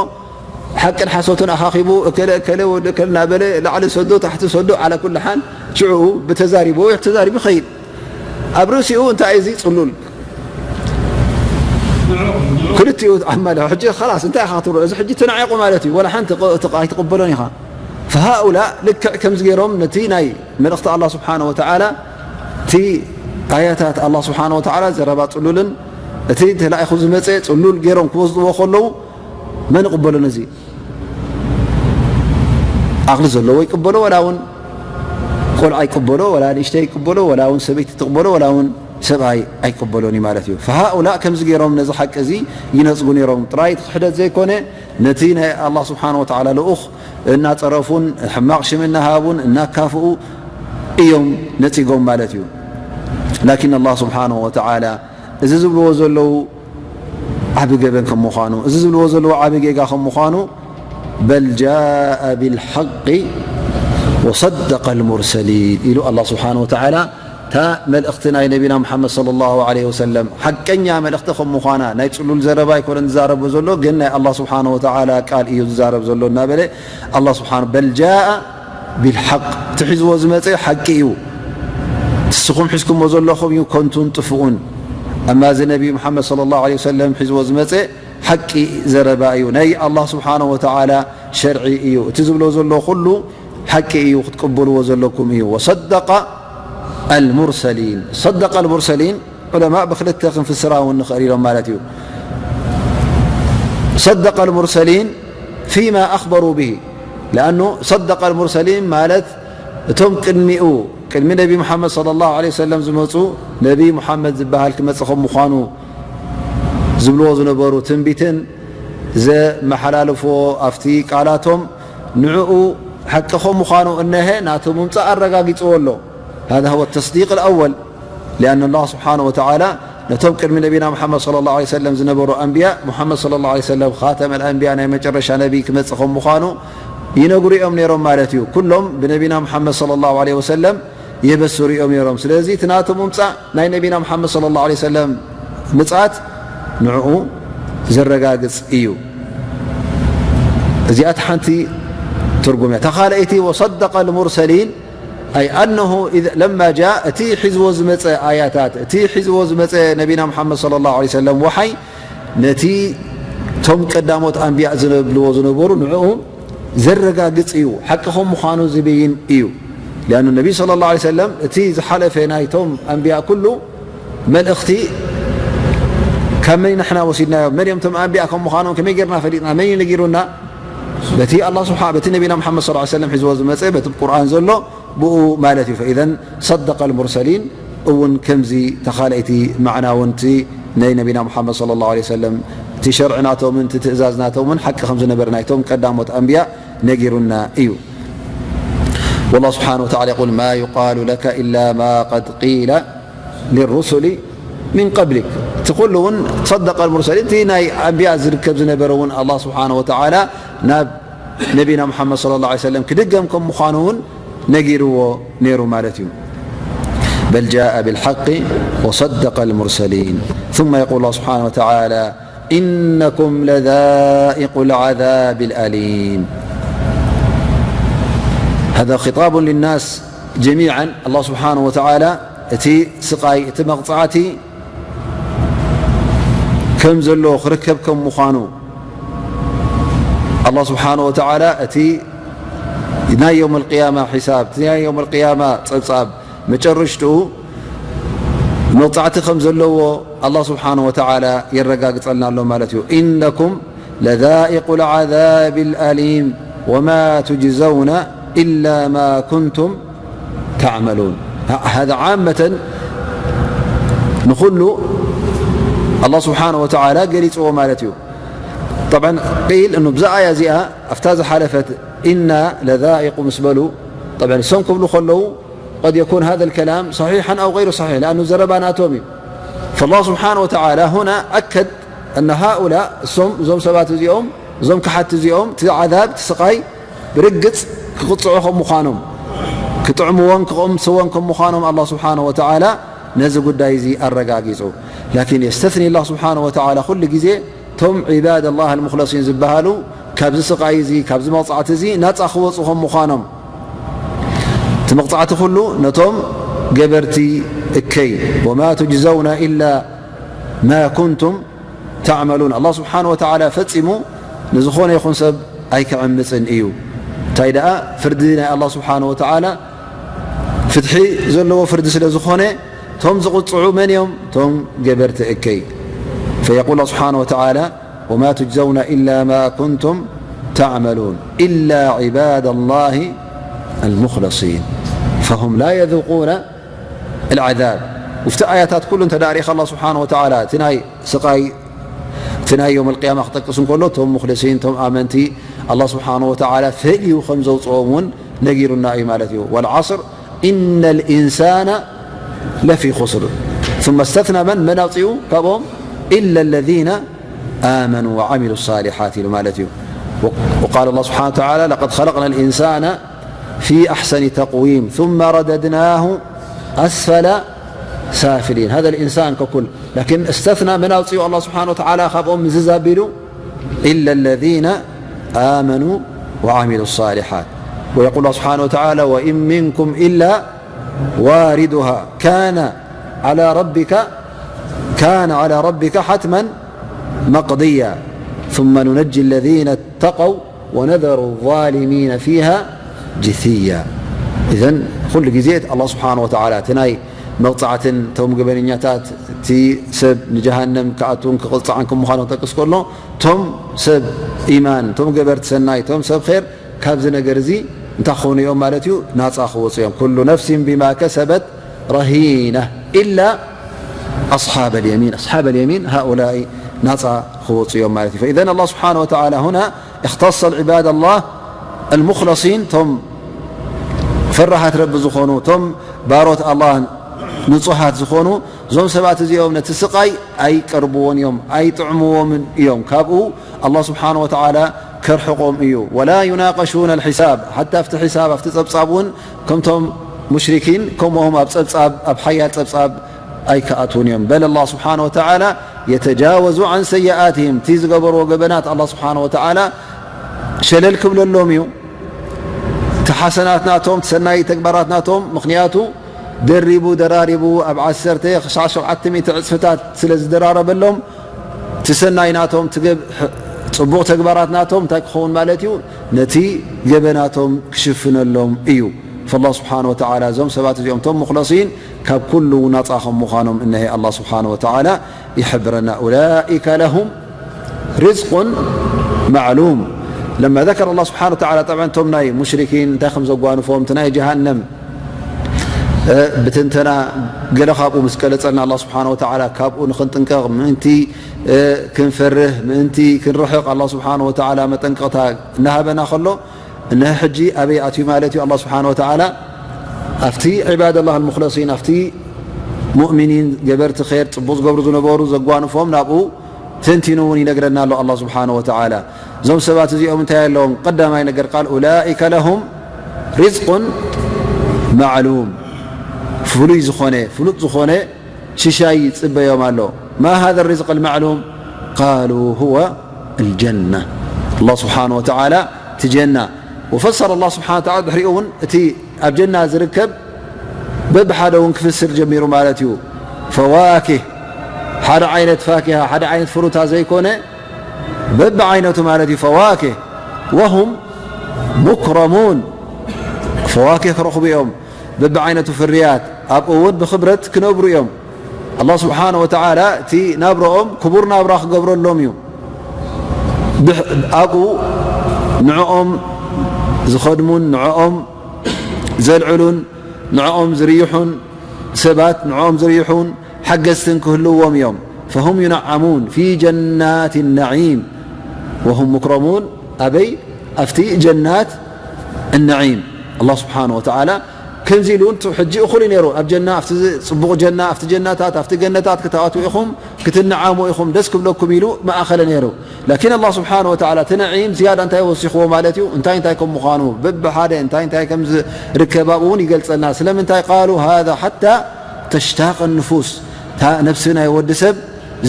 ሓቅን ሓሶትን ኣኻኺቡ እከለ እከለ ወዲ እከለ እናበለ ላዕሊ ሰዶ ታሕቲ ሰዶ፣ ዓላ ኩሉ ሓል ሽዑ ብተዛሪቡ ተዛሪቡ ይኸይድ። ኣብ ርእሲኡ እንታይ እዚ ጽሉል ክልቲኡ ኣማለ ሕጂ ኸላስ እንታይ ኢኻ ክትብሎ? እዚ ሕጂ ተናዒቑ ማለት እዩ። ወላ ሓንቲ ቕ-፣ ት-፣ ኣይትቕበሎን ኢኻ። ፈሃኡላ ልክዕ ከምዚ ገይሮም ነቲ ናይ መልእኽቲ ኣላህ ስብሓነ ወተዓላ፣ እቲ ኣያታት ኣላህ ስብሓነ ወተዓላ ዘረባ ጽሉልን እቲ ተላኢኹ ዝመጸ ጽሉል ገይሮም ክወስድዎ ከለዉ መን ይቕበሎ ነዚ? ዓቕሊ ዘለዎ ይቅበሎ፣ ወላ እውን ቆልዓ ይቅበሎ፣ ወላ ንእሽተይ ይቅበሎ፣ ወላ እውን ሰበይቲ ትቅበሎ፣ ወላ እውን ሰብኣይ ኣይቅበሎን እዩ ማለት እዩ። ፈሃኡላ ከምዚ ገይሮም ነዚ ሓቂ እዚ ይነጽጉ ነይሮም። ጥራይ እቲ ክሕደት ዘይኮነ፣ ነቲ ናይ ኣላህ ስብሓነ ወተዓላ ልኡኽ እናጸረፉን ሕማቕ ሽም እናሃቡን እናካፍኡ እዮም ነጺጎም ማለት እዩ። ላኪን ኣላህ ስብሓነ ወተዓላ እዚ ዝብልዎ ዘለዉ ዓቢ ገበን ከም ምዃኑ፣ እዚ ዝብልዎ ዘለዉ ዓቢ ጌጋ ከም ምዃኑ፣ በል ጃአ ቢልሓቂ ወሰደቀ ልሙርሰሊን ኢሉ ኣላህ ስብሓነ ወተዓላ እታ መልእኽቲ ናይ ነቢና ሙሓመድ ሰለላሁ ዐለይሂ ወሰለም ሓቀኛ መልእኽቲ ከም ምዃና፣ ናይ ጽሉል ዘረባ ኣይኮነን ዝዛረቦ ዘሎ፣ ግን ናይ ኣላህ ስብሓነ ወተዓላ ቃል እዩ ዝዛረብ ዘሎ እናበለ ኣላህ ስብሓነ በል ጃአ ቢልሓቅ፣ እቲ ሒዝዎ ዝመጸ ሓቂ እዩ። ንስኹም ሒዝኩሞ ዘለኹም እዩ ከንቱን ጥፉኡን። ኣማ እዚ ነቢ ሙሓመድ ሰለላሁ ዐለይሂ ወሰለም ሒዝዎ ዝመጸ ሓቂ ዘረባ እዩ። ናይ ኣላህ ስብሓነሁ ወተዓላ ሸርዒ እዩ። እቲ ዝብሎ ዘሎ ኩሉ ሓቂ እዩ፣ ክትቅበልዎ ዘለኩም እዩ። ወሰደቀ ኣልሙርሰሊን። ሰደቀ ኣልሙርሰሊን ዑለማ ብክልተ ክንፍስራ እውን ንኽእል ኢሎም ማለት እዩ። ሰደቀ ኣልሙርሰሊን ፊማ ኣኽበሩ ብሂ። ለኣኑ ሰደቀ ኣልሙርሰሊን ማለት እቶም ቅድሚኡ፣ ቅድሚ ነቢ ሙሓመድ ሰለላሁ ዐለይሂ ወሰለም ዝመፁ፣ ነቢ ሙሓመድ ዝበሃል ክመፅእ ከም ምዃኑ ዝብልዎ ዝነበሩ ትንቢትን ዘመሓላልፍዎ ኣብቲ ቃላቶም፣ ንዕኡ ሓቂ ከም ምዃኑ እነሀ ናቱ ምምፃእ ኣረጋጊፅዎ ኣሎ። ሃዛ ሁወ ተስዲቅ ኣልኣወል። ሊኣን ኣላህ ስብሓነሁ ወተዓላ ነቶም ቅድሚ ነቢና ሙሓመድ ሰለላሁ ዐለይሂ ወሰለም ዝነበሩ ኣንብያ፣ ሙሓመድ ሰለላሁ ዐለይሂ ወሰለም ኻተመል ኣንብያ፣ ናይ መጨረሻ ነቢ ክመፅእ ከም ምዃኑ ይነግሩ እዮም ነይሮም ማለት እዩ። ኩሎም ብነቢና ሙሓመድ ሰለላሁ ዐለይሂ ወሰለም የበስሩ እዮም ነይሮም። ስለዚ እቲ ናቱ ምምፃእ፣ ናይ ነቢና ሙሓመድ ሰለላሁ ዐለይሂ ወሰለም ምፅኣት ንዕኡ ዘረጋግፅ እዩ። እዚኣ እቲ ሓንቲ ትርጉም እያ። እታ ካልኣይቲ ወሰደቀ ልሙርሰሊን ኣይ ኣነሁ ኢዘ ለማ ጃእ፣ እቲ ሒዝዎ ዝመፀ ኣያታት፣ እቲ ሒዝዎ ዝመፀ ነቢና ሙሓመድ ሰለላሁ ዐለይሂ ወሰለም ወሓይ፣ ነቲ እቶም ቀዳሞት ኣንብያ ዝብልዎ ዝነበሩ ንዕኡ ዘረጋግፅ እዩ፣ ሓቂ ከም ምዃኑ ዝብይን እዩ። ሊኣኑ ነቢ ሰለላሁ ዐለይሂ ወሰለም እቲ ዝሓለፈ ናይቶም ኣንብያ ኩሉ መልእኽቲ ካብ መን ኢና ንሕና ወሲድናዮ? መን እዮም እቶም ኣንብያ ከም ምዃኖም ከመይ ጌርና ፈሊጥና? መን እዩ ነጊሩና? በቲ ኣላህ ስብሓ-፣ በቲ ነቢና ሙሓመድ ሰለላሁ ዐለይሂ ወሰለም ሒዝዎ ዝመፀ፣ በቲ ቁርኣን ዘሎ ብኡ ማለት እዩ። ፈኢዘን ሰደቀ ልሙርሰሊን እውን ከምዚ ተኻልኣይቲ ማዕና እውን እቲ ናይ ነቢና ሙሓመድ ሰለላሁ ዐለይሂ ወሰለም እቲ ሸርዒ ናቶምን እቲ ትእዛዝ ናቶምን ሓቂ ከም ዝነበረ ናይቶም ቀዳሞት ኣንብያ ነጊሩና እዩ። والله سبحانه وتعالى يقول: ما يقال لك إلا ما قد قيل للرسل من قبلك. እቲ ኩሉ እውን ሰደቀ ልሙርሰሊን፣ እቲ ናይ ኣንብያ ዝርከብ ዝነበረ እውን ኣላህ ስብሓነሁ ወተዓላ ናብ ነቢና ሙሓመድ ሰለላሁ ዐለይሂ ወሰለም ክድገም ከም ምዃኑ እውን ነጊርዎ ነይሩ ማለት እዩ። بل جاء بالحق وصدق المرسلين. ثم يقول الله سبحانه وتعالى: إنكم لذائقو العذاب الأليم. هذا خطاب للناس جميعا. ኣላህ ስብሓነሁ ወተዓላ እቲ ስቓይ፣ እቲ መቕጻዕቲ ከም ዘሎ ክርከብ ከም ምዃኑ፣ ኣላህ ስብሓነሁ ወተዓላ እቲ ናይ የውመል ቅያማ ሒሳብ፣ እቲ ናይ የውመል ቅያማ ጸብጻብ፣ መጨረሽትኡ መቕጻዕቲ ከም ዘለዎ ኣላህ ስብሓነሁ ወተዓላ የረጋግጸልና ኣሎ ማለት እዩ። إنكم لذائقو العذاب الأليم وما تجزون إلا ما كنتم تعملون. هذا عامة ንኹሉ ኣላህ ስብሓነሁ ወተዓላ ገሊጽዎ ማለት እዩ። ጠብዓን ቂል እኑ ብዛ ኣያ እዚኣ ኣብታ ዝሓለፈት ኢና ለዛኢቁ ምስ በሉ፣ ጠብዓን እሶም ክብሉ ከለዉ ቀድ የኩን ሃዘ ልከላም ሰሒሐን ኣው ገይሩ ሰሒሕ፣ ለኣኑ ዘረባ ናቶም እዩ። ፈላህ ስብሓነ ወተዓላ ሁና ኣከድ ኣነ ሃኡላ፣ እሶም፣ እዞም ሰባት እዚኦም እዞም ክሓቲ እዚኦም እቲ ዓዛብ፣ እቲ ስቓይ ብርግጽ ክቕጽዑ ከም ምዃኖም፣ ክጥዕምዎን ክቕምስዎን ከም ምዃኖም ኣላህ ስብሓነሁ ወተዓላ ነዚ ጉዳይ እዚ ኣረጋጊጹ። ላኪን የስተስኒ ኣላህ ስብሓነሁ ወተዓላ ኩሉ ግዜ እቶም ዒባድ ኣላህ ኣልሙኽለሲን ዝበሃሉ ካብዚ ስቓይ እዚ፣ ካብዚ መቕጻዕቲ እዚ ናጻ ክወጹ ከም ምዃኖም፣ እቲ መቕጻዕቲ ኩሉ ነቶም ገበርቲ እከይ። ወማ ቱጅዘውና ኢላ ማ ኩንቱም ተዕመሉን። ኣላህ ስብሓነሁ ወተዓላ ፈጺሙ ንዝኾነ ይኹን ሰብ ኣይክዕምጽን እዩ። እንታይ ደኣ፣ ፍርዲ ናይ ኣላህ ስብሓነሁ ወተዓላ ፍትሒ ዘለዎ ፍርዲ ስለ ዝኾነ፣ እቶም ዝቕጽዑ መን እዮም? እቶም ገበርቲ እከይ። ፈየቁል ኣላህ ስብሓነሁ ወተዓላ፣ ወማ ቱጅዘውና ኢላ ማ ኩንቱም ተዕመሉን ኢላ ዒባደ ላሂ ኣልሙኽለሲን ፈሁም ላ የዙቁነ ኣልዓዛብ። ውፍቲ ኣያታት ኩሉ እንተ ደኣ ርኢኻ፣ ኣላህ ስብሓነሁ ወተዓላ እቲ ናይ ስቓይ፣ እቲ ናይ የውመል ቅያማ ክጠቅስ እንከሎ፣ እቶም ሙኽሊሲን፣ እቶም ኣመንቲ፣ ኣላህ ስብሓነሁ ወተዓላ ፈልዩ ከም ዘውፅኦም እውን ነጊሩና እዩ ማለት እዩ። ወልዓስር ኢነ ልኢንሳነ ለፊ ኹስር። ثم استثنى መን፣ መን ኣውፅኡ ካብኦም? ኢለ ለዚነ ኣመኑ ወዓሚሉ ሳሊሓት ኢሉ ማለት እዩ። وقال الله سبحانه وتعالى لقد خلقنا الإنسان في أحسن تقويم ثم رددناه أسفل سافلين. هذا الإنسان ككل. لكن استثنى من أوصي الله سبحانه وتعالى خاب أم ززابيلو إلا الذين آمنوا وعملوا الصالحات. ويقول الله سبحانه وتعالى: وإن منكم إلا واردها كان على ربك، كان على ربك حتما مقضيا. ثم ننجي الذين اتقوا ወነዘሩ ዛሊሚነ ፊሃ ጅስያ። እዘን ኩሉ ግዜ ኣላህ ስብሓነ ወተዓላ እቲ ናይ መቕጻዕትን እቶም ገበነኛታት፣ እቲ ሰብ ንጀሃነም ክኣቱን ክቕጻዕን ከም ምዃኑ ክጠቅስ ከሎ፣ እቶም ሰብ ኢማን፣ እቶም ገበርቲ ሰናይ፣ እቶም ሰብ ኸይር ካብዚ ነገር እዚ እንታይ ክኾኑ እዮም ማለት እዩ? ናጻ ክወጹ እዮም። ኩሉ ነፍሲን ቢማ ከሰበት ረሂና ኢላ ኣስሓበል የሚን። ኣስሓበል የሚን ሃኡላኢ ናጻ ክወጹ እዮም ማለት እዩ። ፈኢዘን ኣላህ ስብሓነ ወተዓላ ሁና اختص العباد الله المخلصين፣ ቶም ፈራሃት ረቢ ዝኾኑ፣ ቶም ባሮት ኣላህ ንጹሃት ዝኾኑ፣ እዞም ሰባት እዚኦም ነቲ ስቓይ ኣይቀርብዎን እዮም፣ ኣይጥዕምዎምን እዮም። ካብኡ ኣላህ ስብሓነ ወተዓላ ከርሕቖም እዩ። ولا يناقشون الحساب، ሓታ ኣብቲ ሒሳብ፣ ኣብቲ ጸብጻብ እውን ከምቶም ሙሽሪኪን ከምኦም ኣብ ጸብጻብ፣ ኣብ ሓያል ጸብጻብ ኣይከኣትዉን እዮም። በል ኣላህ ስብሓነ ወተዓላ የተጃወዙ ዐን ሰይኣትህም፣ እቲ ዝገበርዎ ገበናት ኣላህ ስብሓነ ወተዓላ ሸለል ክብለሎም እዩ። እቲ ሓሰናት ናቶም፣ እቲ ሰናይ ተግባራት ናቶም፣ ምኽንያቱ ደሪቡ ደራሪቡ ኣብ ዓሰርተ ክሳዕ ሸውዓተ ሚእቲ ዕጽፍታት ስለ ዝደራረበሎም፣ እቲ ሰናይ ናቶም፣ እቲ ገብ-፣ ጽቡቕ ተግባራት ናቶም እንታይ ክኸውን ማለት እዩ? ነቲ ገበናቶም ክሽፍነሎም እዩ። ፈላህ ስብሓነ ወተዓላ እዞም ሰባት እዚኦም፣ እቶም ሙኽለሲን፣ ካብ ኩሉ ናጻ ከም ምዃኖም እነሀ ኣላህ ስብሓነ ወተዓላ ይሕብረና። ኡላኢከ ለሁም ሪዝቁን ማዕሉም። ለማ ዘከረ ኣላህ ስብሓነ ወተዓላ፣ ጠብዐን እቶም ናይ ሙሽሪኪን እንታይ ከም ዘጓንፎም፣ እቲ ናይ ጀሃነም እ፣ ብትንተና ገለ ካብኡ ምስ ገለጸልና፣ ኣላህ ስብሓነ ወተዓላ ካብኡ ንኽንጥንቀቕ ምእንቲ፣ እ፣ ክንፈርህ፣ ምእንቲ ክንርሕቕ ኣላህ ስብሓነ ወተዓላ መጠንቀቕታ እናሃበና ከሎ፣ እነሀ ሕጂ ኣበይ ኣትዩ ማለት እዩ? ኣላህ ስብሓነ ወተዓላ ኣብቲ ዒባደላህ ኣልሙኽለሲን፣ ኣብቲ ሙእሚኒን፣ ገበርቲ ኸይር፣ ጽቡቕ ዝገብሩ ዝነበሩ፣ ዘጓንፎም ናብኡ ተንቲኑ እውን ይነግረና ኣሎ ኣላህ ስብሓነ ወተዓላ። እዞም ሰባት እዚኦም እንታይ ኣለዎም? ቀዳማይ ነገር ቃል ኡላኢከ ለሁም ሪዝቁን ማዕሉም፣ ፍሉይ ዝኾነ፣ ፍሉጥ ዝኾነ ሽሻይ ይጽበዮም ኣሎ። ማ ሃዘ ሪዝቅ ልማዕሉም? ቃሉ ሁወ ልጀና። ኣላህ ስብሓነ ወተዓላ እቲ ጀና ወፈሰረ ኣላህ ስብሓነ ወተዓላ ድሕሪኡ እውን እቲ ኣብ ጀና ዝርከብ በብሓደ እውን ክፍስር ጀሚሩ ማለት እዩ። ፈዋኪህ፣ ሓደ ዓይነት ፋኪሃ፣ ሓደ ዓይነት ፍሩታ ዘይኮነ፣ በብዓይነቱ ማለት እዩ። ፈዋኪህ ወሁም ሙክረሙን፣ ፈዋኪህ ክረኽቡ እዮም፣ በብዓይነቱ ፍርያት፣ ኣብኡ እውን ብኽብረት ክነብሩ እዮም። ኣላህ ስብሓነ ወተዓላ እቲ ናብረኦም ክቡር ናብራ ክገብረሎም እዩ። ብሕ-፣ ኣብኡ ንዕኦም ዝኸድሙን ንዕኦም ዘልዕሉን ንዕኦም ዝርይሑን ሰባት፣ ንዕኦም ዝርይሑን ሓገዝትን ክህልዎም እዮም። ፈሁም ዩነዓሙን ፊ ጀናት ነዒም ወሁም ሙክረሙን። ኣበይ? ኣብቲ ጀናት ነዒም። ኣላህ ስብሓነ ወተዓላ ከምዚ ኢሉ እውን ሕጂ እኹል እዩ ነይሩ። ኣብ ጀና፣ ኣብቲ ጽቡቕ ጀና፣ ኣብቲ ጀናታት፣ ኣብቲ ገነታት ክትኣትዉ ኢኹም፣ ክትንዓሙ ኢኹም፣ ደስ ክብለኩም ኢሉ መኣኸለ ነይሩ። ላኪን ኣላህ ስብሓነ ወተዓላ እቲ ነዒም ዝያዳ እንታይ ወሲኽዎ ማለት እዩ? እንታይ እንታይ ከም ምዃኑ፣ በብሓደ እንታይ እንታይ ከም ዝርከብ ኣብኡ እውን ይገልጸልና። ስለምንታይ? ቃሉ ሃዛ ሓታ ተሽታቕ ንፉስ፣ እታ ነፍሲ ናይ ወዲ ሰብ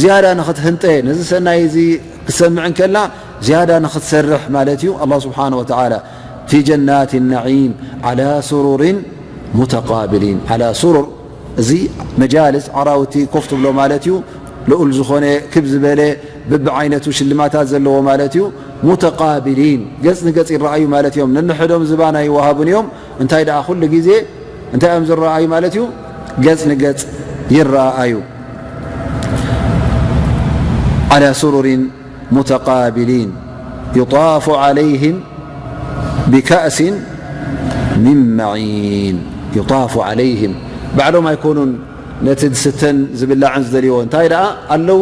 ዝያዳ ንኽትህንጠ፣ ነዚ ሰናይ እዚ ክትሰምዕ እንከላ ዝያዳ ንኽትሰርሕ ማለት እዩ። ኣላህ ስብሓነ ወተዓላ ፊ ጀናት ነዒም ዓላ ሱሩሪን ሙተቃብሊን። ዓላ ሱሩር፣ እዚ መጃልስ ዓራውቲ ኮፍ ትብሎ ማለት እዩ። ልኡል ዝኾነ ክብ ዝበለ ብብዓይነቱ ሽልማታት ዘለዎ ማለት እዩ። ሙተቃብሊን፣ ገጽ ንገጽ ይረኣዩ ማለት እዮም። ነንሕዶም ዝባን ኣይወሃቡን እዮም። እንታይ ደኣ ኩሉ ግዜ እንታይ እዮም ዝረኣዩ ማለት እዩ? ገጽ ንገጽ ይረኣዩ። ዓላ ሱሩሪን ሙተቃብሊን ዩጣፉ ዓለይህም ብካእሲን ሚን መዒን። ዩጣፉ ዓለይህም፣ ባዕሎም ኣይኮኑን ነቲ ዝስተን ዝብላዕን ዝደልይዎ፣ እንታይ ደኣ ኣለዉ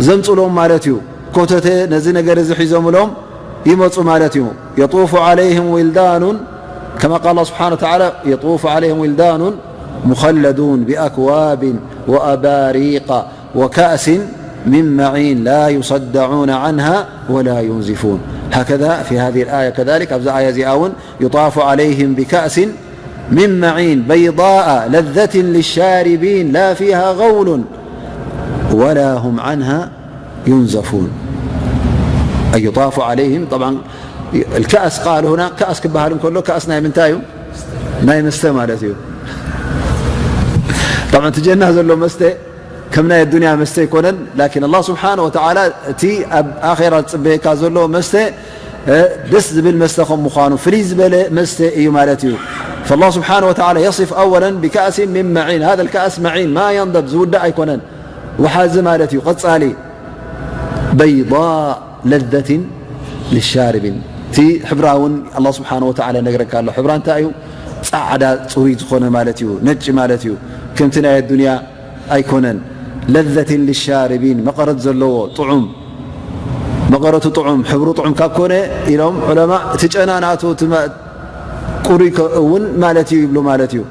ዘምጽሎም ማለት እዩ። ኮተተ ነዚ ነገር እዚ ሒዞምሎም ይመጹ ማለት እዩ። የጡፉ ዓለይህም ዊልዳኑን፣ ከማ ቃል ኣላህ ስብሓነ ወተዓላ፣ የጡፉ ዓለይህም ዊልዳኑን ሙኸለዱን ብኣክዋብን ወኣባሪቃ ወካእሲን ሚን መዒን ላ ዩሰዳዑነ ዓንሃ ወላ ዩንዚፉን። ሃከዛ ፊ ሃዚሂል ኣያ ከዛሊክ፣ ኣብዛ ኣያ እዚኣ እውን ዩጣፉ ዓለይህም ብካእሲን ሚን መዒን በይዳኣ ለዘትን ሊሻሪቢን ላ ፊሃ ገውሉን ወላ ሁም ዓንሃ ዩንዘፉን። ኣይ ዩጣፉ ዓለይህም፣ ጠብዓን፣ ልካእስ ቃል ሁና፣ ካእስ ክበሃል እንከሎ፣ ካእስ ናይ ምንታይ እዩ? ናይ መስተ ማለት እዩ። ጠብዓን፣ እቲ ጀና ዘሎ መስተ ከም ናይ ኣዱንያ መስተ ኣይኮነን። ላኪን ኣላህ ስብሓነ ወተዓላ እቲ ኣብ ኣኼራ ዝጽበየካ ዘሎ መስተ፣ እ፣ ደስ ዝብል መስተ ከም ምዃኑ፣ ፍልይ ዝበለ መስተ እዩ ማለት እዩ። ፈላህ ስብሓነ ወተዓላ የሲፍ ኣወለን ብካእሲን ሚን መዒን። ሃዛ ልካእስ መዒን፣ ማ የንደብ፣ ዝውዳእ ኣይኮነን። ወሓዚ ማለት እዩ፣ ቀጻሊ። በይዳእ ለዘትን ልሻርቢን። እቲ ሕብራ እውን ኣላህ ስብሓነ ወተዓላ ይነግረካ ኣሎ። ሕብራ እንታይ እዩ? ጻዕዳ ጽሩይ ዝኾነ ማለት እዩ፣ ነጭ ማለት እዩ። ከምቲ ናይ ኣዱንያ ኣይኮነን። ለዘትን ልሻርቢን፣ መቐረት ዘለዎ ጥዑም፣ መቐረቱ ጥዑም፣ ሕብሩ ጥዑም ካብ ኮነ ኢሎም ዑለማ፣ እቲ ጨና ናቱ እቲ መ-፣ ቁሩይ ከ-፣ እውን ማለት እዩ ይብሉ ማለት እዩ።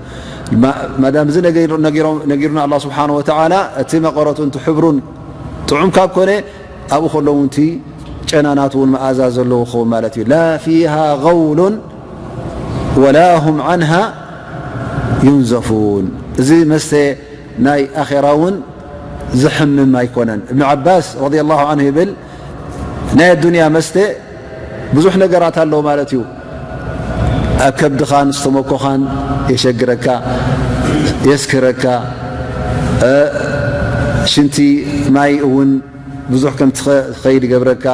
ማ-፣ ማዳም እዚ ነገሩ-፣ ነጊሮም-፣ ነጊሩና ኣላህ ስብሓነ ወተዓላ፣ እቲ መቐረቱን እቲ ሕብሩን ጥዑም ካብ ኮነ፣ ኣብኡ ከሎ እውን እቲ ጨና ናቱ እውን መኣዛ ዘለዎ ክኸውን ማለት እዩ። ላ ፊሃ ገውሉን ወላ ሁም ዓንሃ ዩንዘፉን። እዚ መስተ ናይ ኣኼራ እውን ዝሕምም ኣይኮነን። እብን ዓባስ ረዲየላሁ ዓንሁ ይብል፣ ናይ ኣዱንያ መስተ ብዙሕ ነገራት ኣለዎ ማለት እዩ። ኣብ ከብድኻን ስተመኮኻን የሸግረካ፣ የስክረካ፣ እ፣ ሽንቲ ማይ እውን ብዙሕ ከም ትኸ-፣ ትኸይድ ይገብረካ፣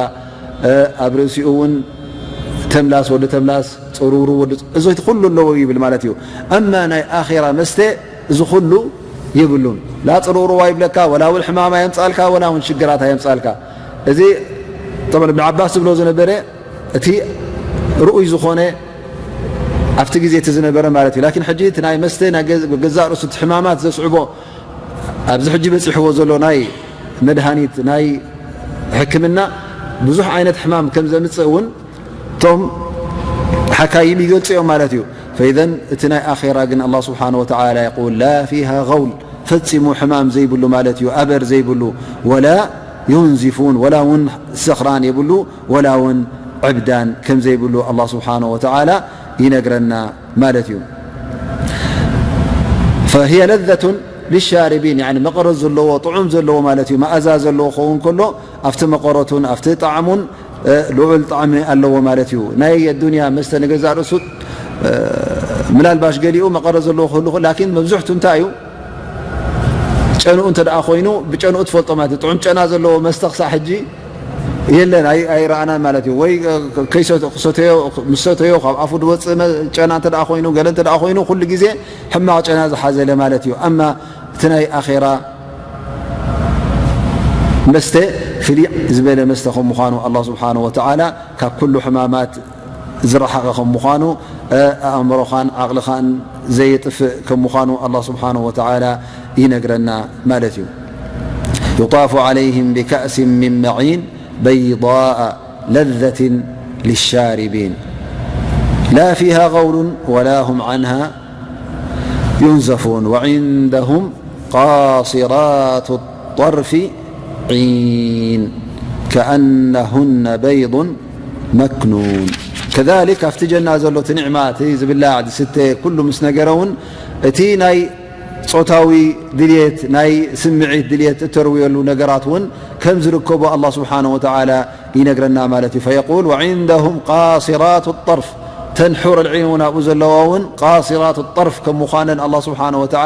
እ፣ ኣብ ርእሲኡ እውን ተምላስ፣ ወዲ ተምላስ፣ ጽሩሩ፣ ወዲ፣ እዚ ኩሉ ኣለዎ ይብል ማለት እዩ። ኣማ ናይ ኣኼራ መስተ እዚ ኩሉ የብሉን። ላ ጽሩሩዋ ይብለካ፣ ወላ እውን ሕማማ የምጻልካ፣ ወላ እውን ሽግራት ኣየምጻልካ። እዚ ጠብዓን እብን ዓባስ ዝብሎ ዝነበረ እቲ ርኡይ ዝኾነ ኣብቲ ግዜ እቲ ዝነበረ ማለት እዩ። ላኪን ሕጂ እቲ ናይ መስተ ናይ ገ-፣ ገዛእ ርእሱ እቲ ሕማማት ዘስዕቦ ኣብዚ ሕጂ በጺሕዎ ዘሎ ናይ መድሃኒት ናይ ሕክምና ብዙሕ ዓይነት ሕማም ከም ዘምጽእ እውን እቶም ሓካይም ይገልጹ እዮም ማለት እዩ። ፈኢዘን እቲ ናይ ኣኼራ ግን ኣላህ ስብሓነ ወተዓላ የቁል ላ ፊሃ ገውል፣ ፈጺሙ ሕማም ዘይብሉ ማለት እዩ፣ ኣበር ዘይብሉ፣ ወላ ዩንዚፉን፣ ወላ እውን ሰኽራን የብሉ፣ ወላ እውን ዕብዳን ከም ዘይብሉ ኣላህ ስብሓነ ወተዓላ ይነግረና ማለት እዩ። ፈሂየ ለዘቱን ሊሻሪቢን፣ ያኒ መቐረት ዘለዎ፣ ጥዑም ዘለዎ ማለት እዩ፣ መኣዛ ዘለዎ ክኸውን ከሎ፣ ኣብቲ መቐረቱን ኣብቲ ጣዕሙን፣ እ፣ ልዑል ጣዕሚ ኣለዎ ማለት እዩ። ናይ ኣዱንያ መስተ ንገዛእ ርእሱ፣ እ፣ ምናልባሽ ገሊኡ መቐረት ዘለዎ ክህሉ ይኽእል፣ ላኪን መብዝሕቱ እንታይ እዩ? ጨንኡ እንተ ደኣ ኮይኑ፣ ብጨንኡ ትፈልጦ ማለት እዩ። ጥዑም ጨና ዘለዎ መስተ ክሳዕ ሕጂ የለን፣ ኣይ-፣ ኣይረኣናን ማለት እዩ። ወይ፣ እ፣ ከይሰተ-፣ ክሰተዮ፣ ምስ ሰተዮ ካብ ኣፉ ዝወጽእ መ-፣ ጨና እንተ ደኣ ኮይኑ፣ ገለ እንተ ደኣ ኮይኑ፣ ኩሉ ግዜ ሕማቕ ጨና ዝሓዘለ ማለት እዩ። ኣማ እቲ ናይ ኣኼራ መስተ ፍልይ ዝበለ መስተ ከም ምዃኑ፣ ኣላህ ስብሓነሁ ወተዓላ ካብ ኩሉ ሕማማት ዝረሓቐ ከም ምዃኑ፣ እ፣ ኣእምሮኻን ዓቕልኻን ዘየጥፍእ ከም ምዃኑ ኣላህ ስብሓነሁ ወተዓላ ይነግረና ማለት እዩ። ዩጣፉ ዓለይሂም ቢካእሲን ሚን መዒን በይዳእ ለዘትን ሊሻሪቢን ላ ፊሃ ገውሉን ወላ ሁም ዓንሃ ينزفون وعندهم قاصرات الطرف عين كأنهن بيض مكنون. كذلك ኣብቲ ጀና ዘሎ እቲ ኒዕማ፣ እቲ ዝብላዕ ዝስተ ኩሉ ምስ ነገረ እውን፣ እቲ ናይ ጾታዊ ድልየት፣ ናይ ስምዒት ድልየት እተርውየሉ ነገራት እውን ከም ዝርከቦ ኣላህ ስብሓነሁ ወተዓላ ይነግረና ማለት እዩ። فيقول وعندهم قاصرات الطرف፣ ተን ሑር العين እውን ኣብኡ ዘለዋ እውን قاصرات الطرف ከም ምዃነን ኣላህ ስብሓነሁ ወተዓላ